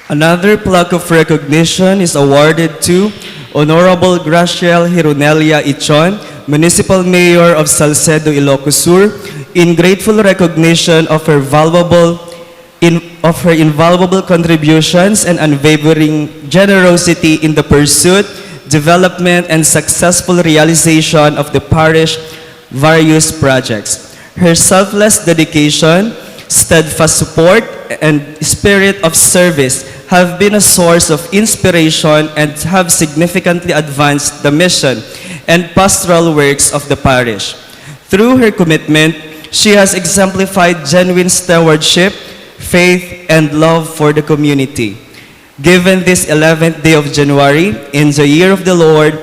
Another plaque of recognition is awarded to Honorable Graciel Hironelia Ichon, Municipal Mayor of Salcedo, Ilocos Sur, in grateful recognition of her valuable in, of her invaluable contributions and unwavering generosity in the pursuit, development, and successful realization of the parish various projects. Her selfless dedication, steadfast support, and spirit of service have been a source of inspiration and have significantly advanced the mission and pastoral works of the parish. Through her commitment, she has exemplified genuine stewardship, faith, and love for the community. Given this eleventh day of January, in the year of the Lord,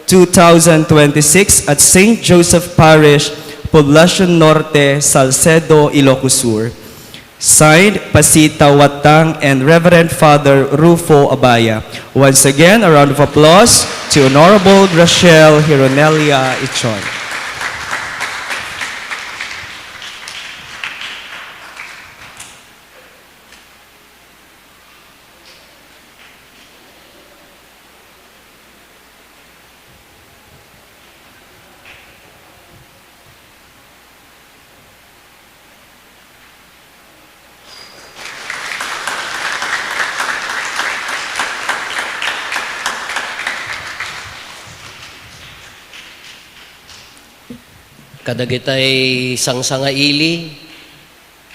two thousand twenty-six, at Saint Joseph Parish, Poblacion Norte, Salcedo, Ilocos Sur. Signed, Pasita Watang and Reverend Father Rufo Abaya. Once again, a round of applause to Honorable Graciel Hironelia Ichon. Kadagitay sangsangaili,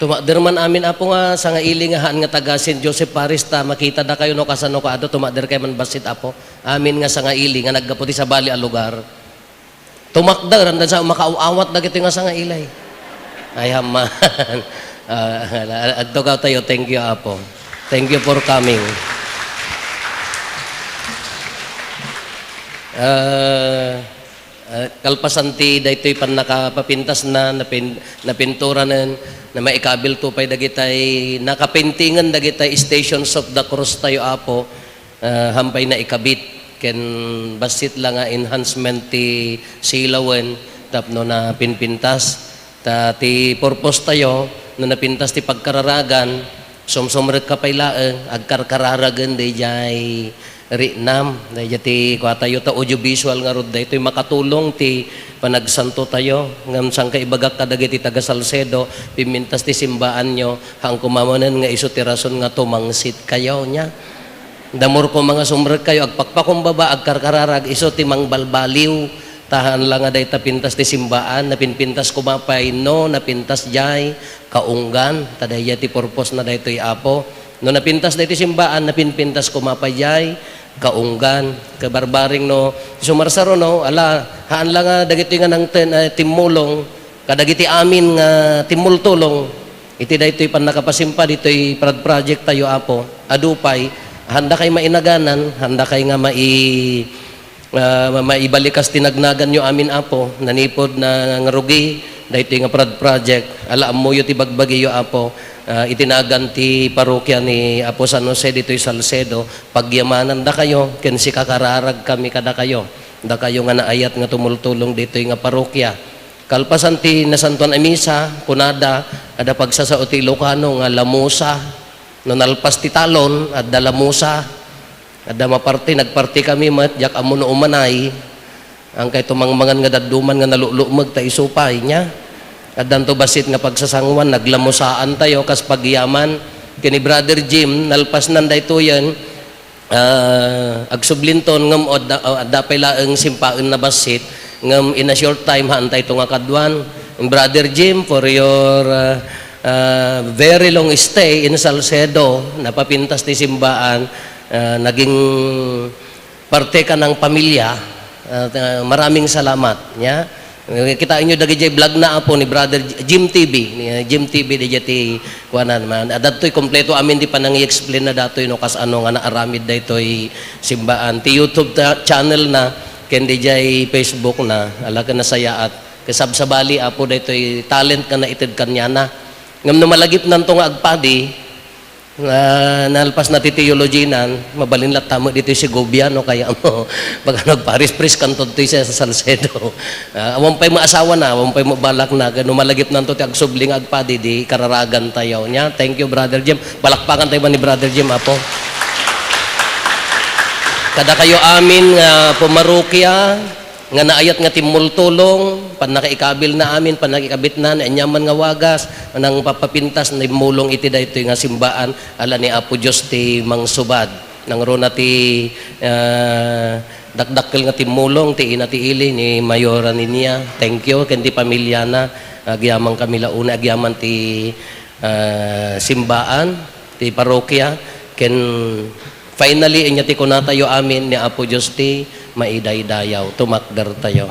tumakder man amin, Apo, nga sangaili nga haan nga taga Saint Joseph Parish ta makitadakayo no kasano kaado, tumakder kay man bassit, Apo. Amin nga sangaili nga naggapu ti sabali a lugar. Tumakder, anda sa makaaw-awat dagiti nga sangailay. Ay, haman. Ah, adtokaw tayo. Thank you, Apo. Thank you for coming. Ah, ah, kalpasan ti daytoy pannakapapintasna, napin-, napinturanen, na maikabilto pay dagitay, nakapaintingen dagitay Stations of the Cross tayo, Apo. Ah, hampay naikabit ken bassit la nga enhancement ti silawen tapno napinpintas. Ta ti purpose tayo, no napintas ti pagkararagan, sumsumrekka pay laeng, agkarkararagen daydiay riknam. Daydiay ti kuatayo ta audiovisual ngarud daytoy makatulong ti panagsanto tayo. Ngem saan kaibagak kadagiti taga Salcedo, pimmintas ti simbaanyo, haan koma manen nga isu ti rason nga tumangsitkayo, nia? Damor koma nga sumrekkayo, agpakpakumbaba, agkarkararag, isu ti mangbalbaliw. Ta haan la nga dayta pintas ti simbaan, napinpintas koma pay no napintas diay kaunggan. Ta daydiay ti purpose na daytoy, Apo. No napintas daytoy simbaan, napinpintas koma pay diay kaunggan. Kabarbareng no, sumarsaro, no, ala, haan la nga dagitoy nga nangten, eh, timmulong, kadagiti amin nga timmultulong iti daytoy pannakapasimpa ditoy prod-, project tayo, Apo. Adu pay, haandakay mainaganan, haandakay nga mai-, ah, ma-, maibalikas ti nagnaganyo amin, Apo, nanipod na ngarugi daytoy nga prod-, project. Ala, ammoyo ti bagbagiyo, Apo. Ah, iti nagan ti parokia ni Apo San Jose ditoy Salcedo, pagyamanandakayo, ken sika kararag kami kadakayo. Dakayo nga naayat nga tumultulong ditoy nga parokia. Kalpasan ti nasantuan a misa, kunada, adda pagsasao ti Ilocano nga lamusa. No nalpas ti talon, adda lamusa. Adda maparte, nagparte kami met, diak ammo no umanay. Ang kay tumangmangan nga dadduman nga nalulumeg ta isu pay nia. Addanto bassit nga pagsasanguan, naglamusaan tayo kas pagyaman. Ken ni Brother Jim, nalpasnan daytoyen, ah, agsublinton ngem adda, adda pay laeng simpaenna bassit, ngem in a short time, haan tayto nga kaduan. Brother Jim, for your, ah, ah, very long stay in Salcedo, napapintas ti simbaan, ah, naging parte ka ng pamilya. Ah, ah, maraming salamat, nia. Eh, kitaenyo dagiti vlog na, Apo, ni Brother J-, Jim T V, ni, ah, Jim T V, dagiti kuanan man. Adda daytoy kompleto amin ti panangi-explain na daytoy no kasano nga naaramid daytoy simbaan. Ti YouTube ta-, channel na, ken diay Facebook na, ala ken nasayaat. Kasabsabali, Apo, daytoy talent nga naited kaniana. Ngem no malagipnanto nga agpadi, nga nalpas na ti theology nan, mabalin latta met ditoy Segovia, no, kaya mo, pag ano, paris-pris kanto ditoy sa Salcedo. Ah, awan pay maasawa na, awan pay mabalak na, no malagipnanto ti agsubli nga agpadi, di kararagan tayo. Nia, thank you, Brother Jim. Palakpakan tayo man ni Brother Jim, Apo. Kadakayo amin nga pumarokia, nga naayat nga timmultulong, pannakaikabil na amin, pannakaikabit na, ni aniaman nga wagas, nang papapintas, nimmulong iti daytoy nga simbaan, ala ni Apo Dios ti mangsubad. Nangruna ti, ah, dakdakkel nga timmulong, ti ina ti ili, ni Mayora Ninia. Thank you, ken ti pamilyana, agyaman kami la unay, agyaman ti, ah, simbaan, ti parokia, ken finally, ania ti kunatayo amin ni Apo Dios ti maidaydayaw. Tumakder tayo.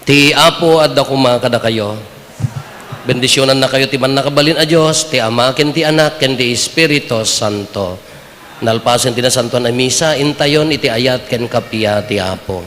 Ti Apo adda koma kadakayo. Bendisionannakayo ti Mannakabalin a Dios, ti Ama, ken ti Anak, ken ti Espiritu Santo. Nalpasen ti Nasantoan a Misa, intayon iti ayat ken kappia ti Apo.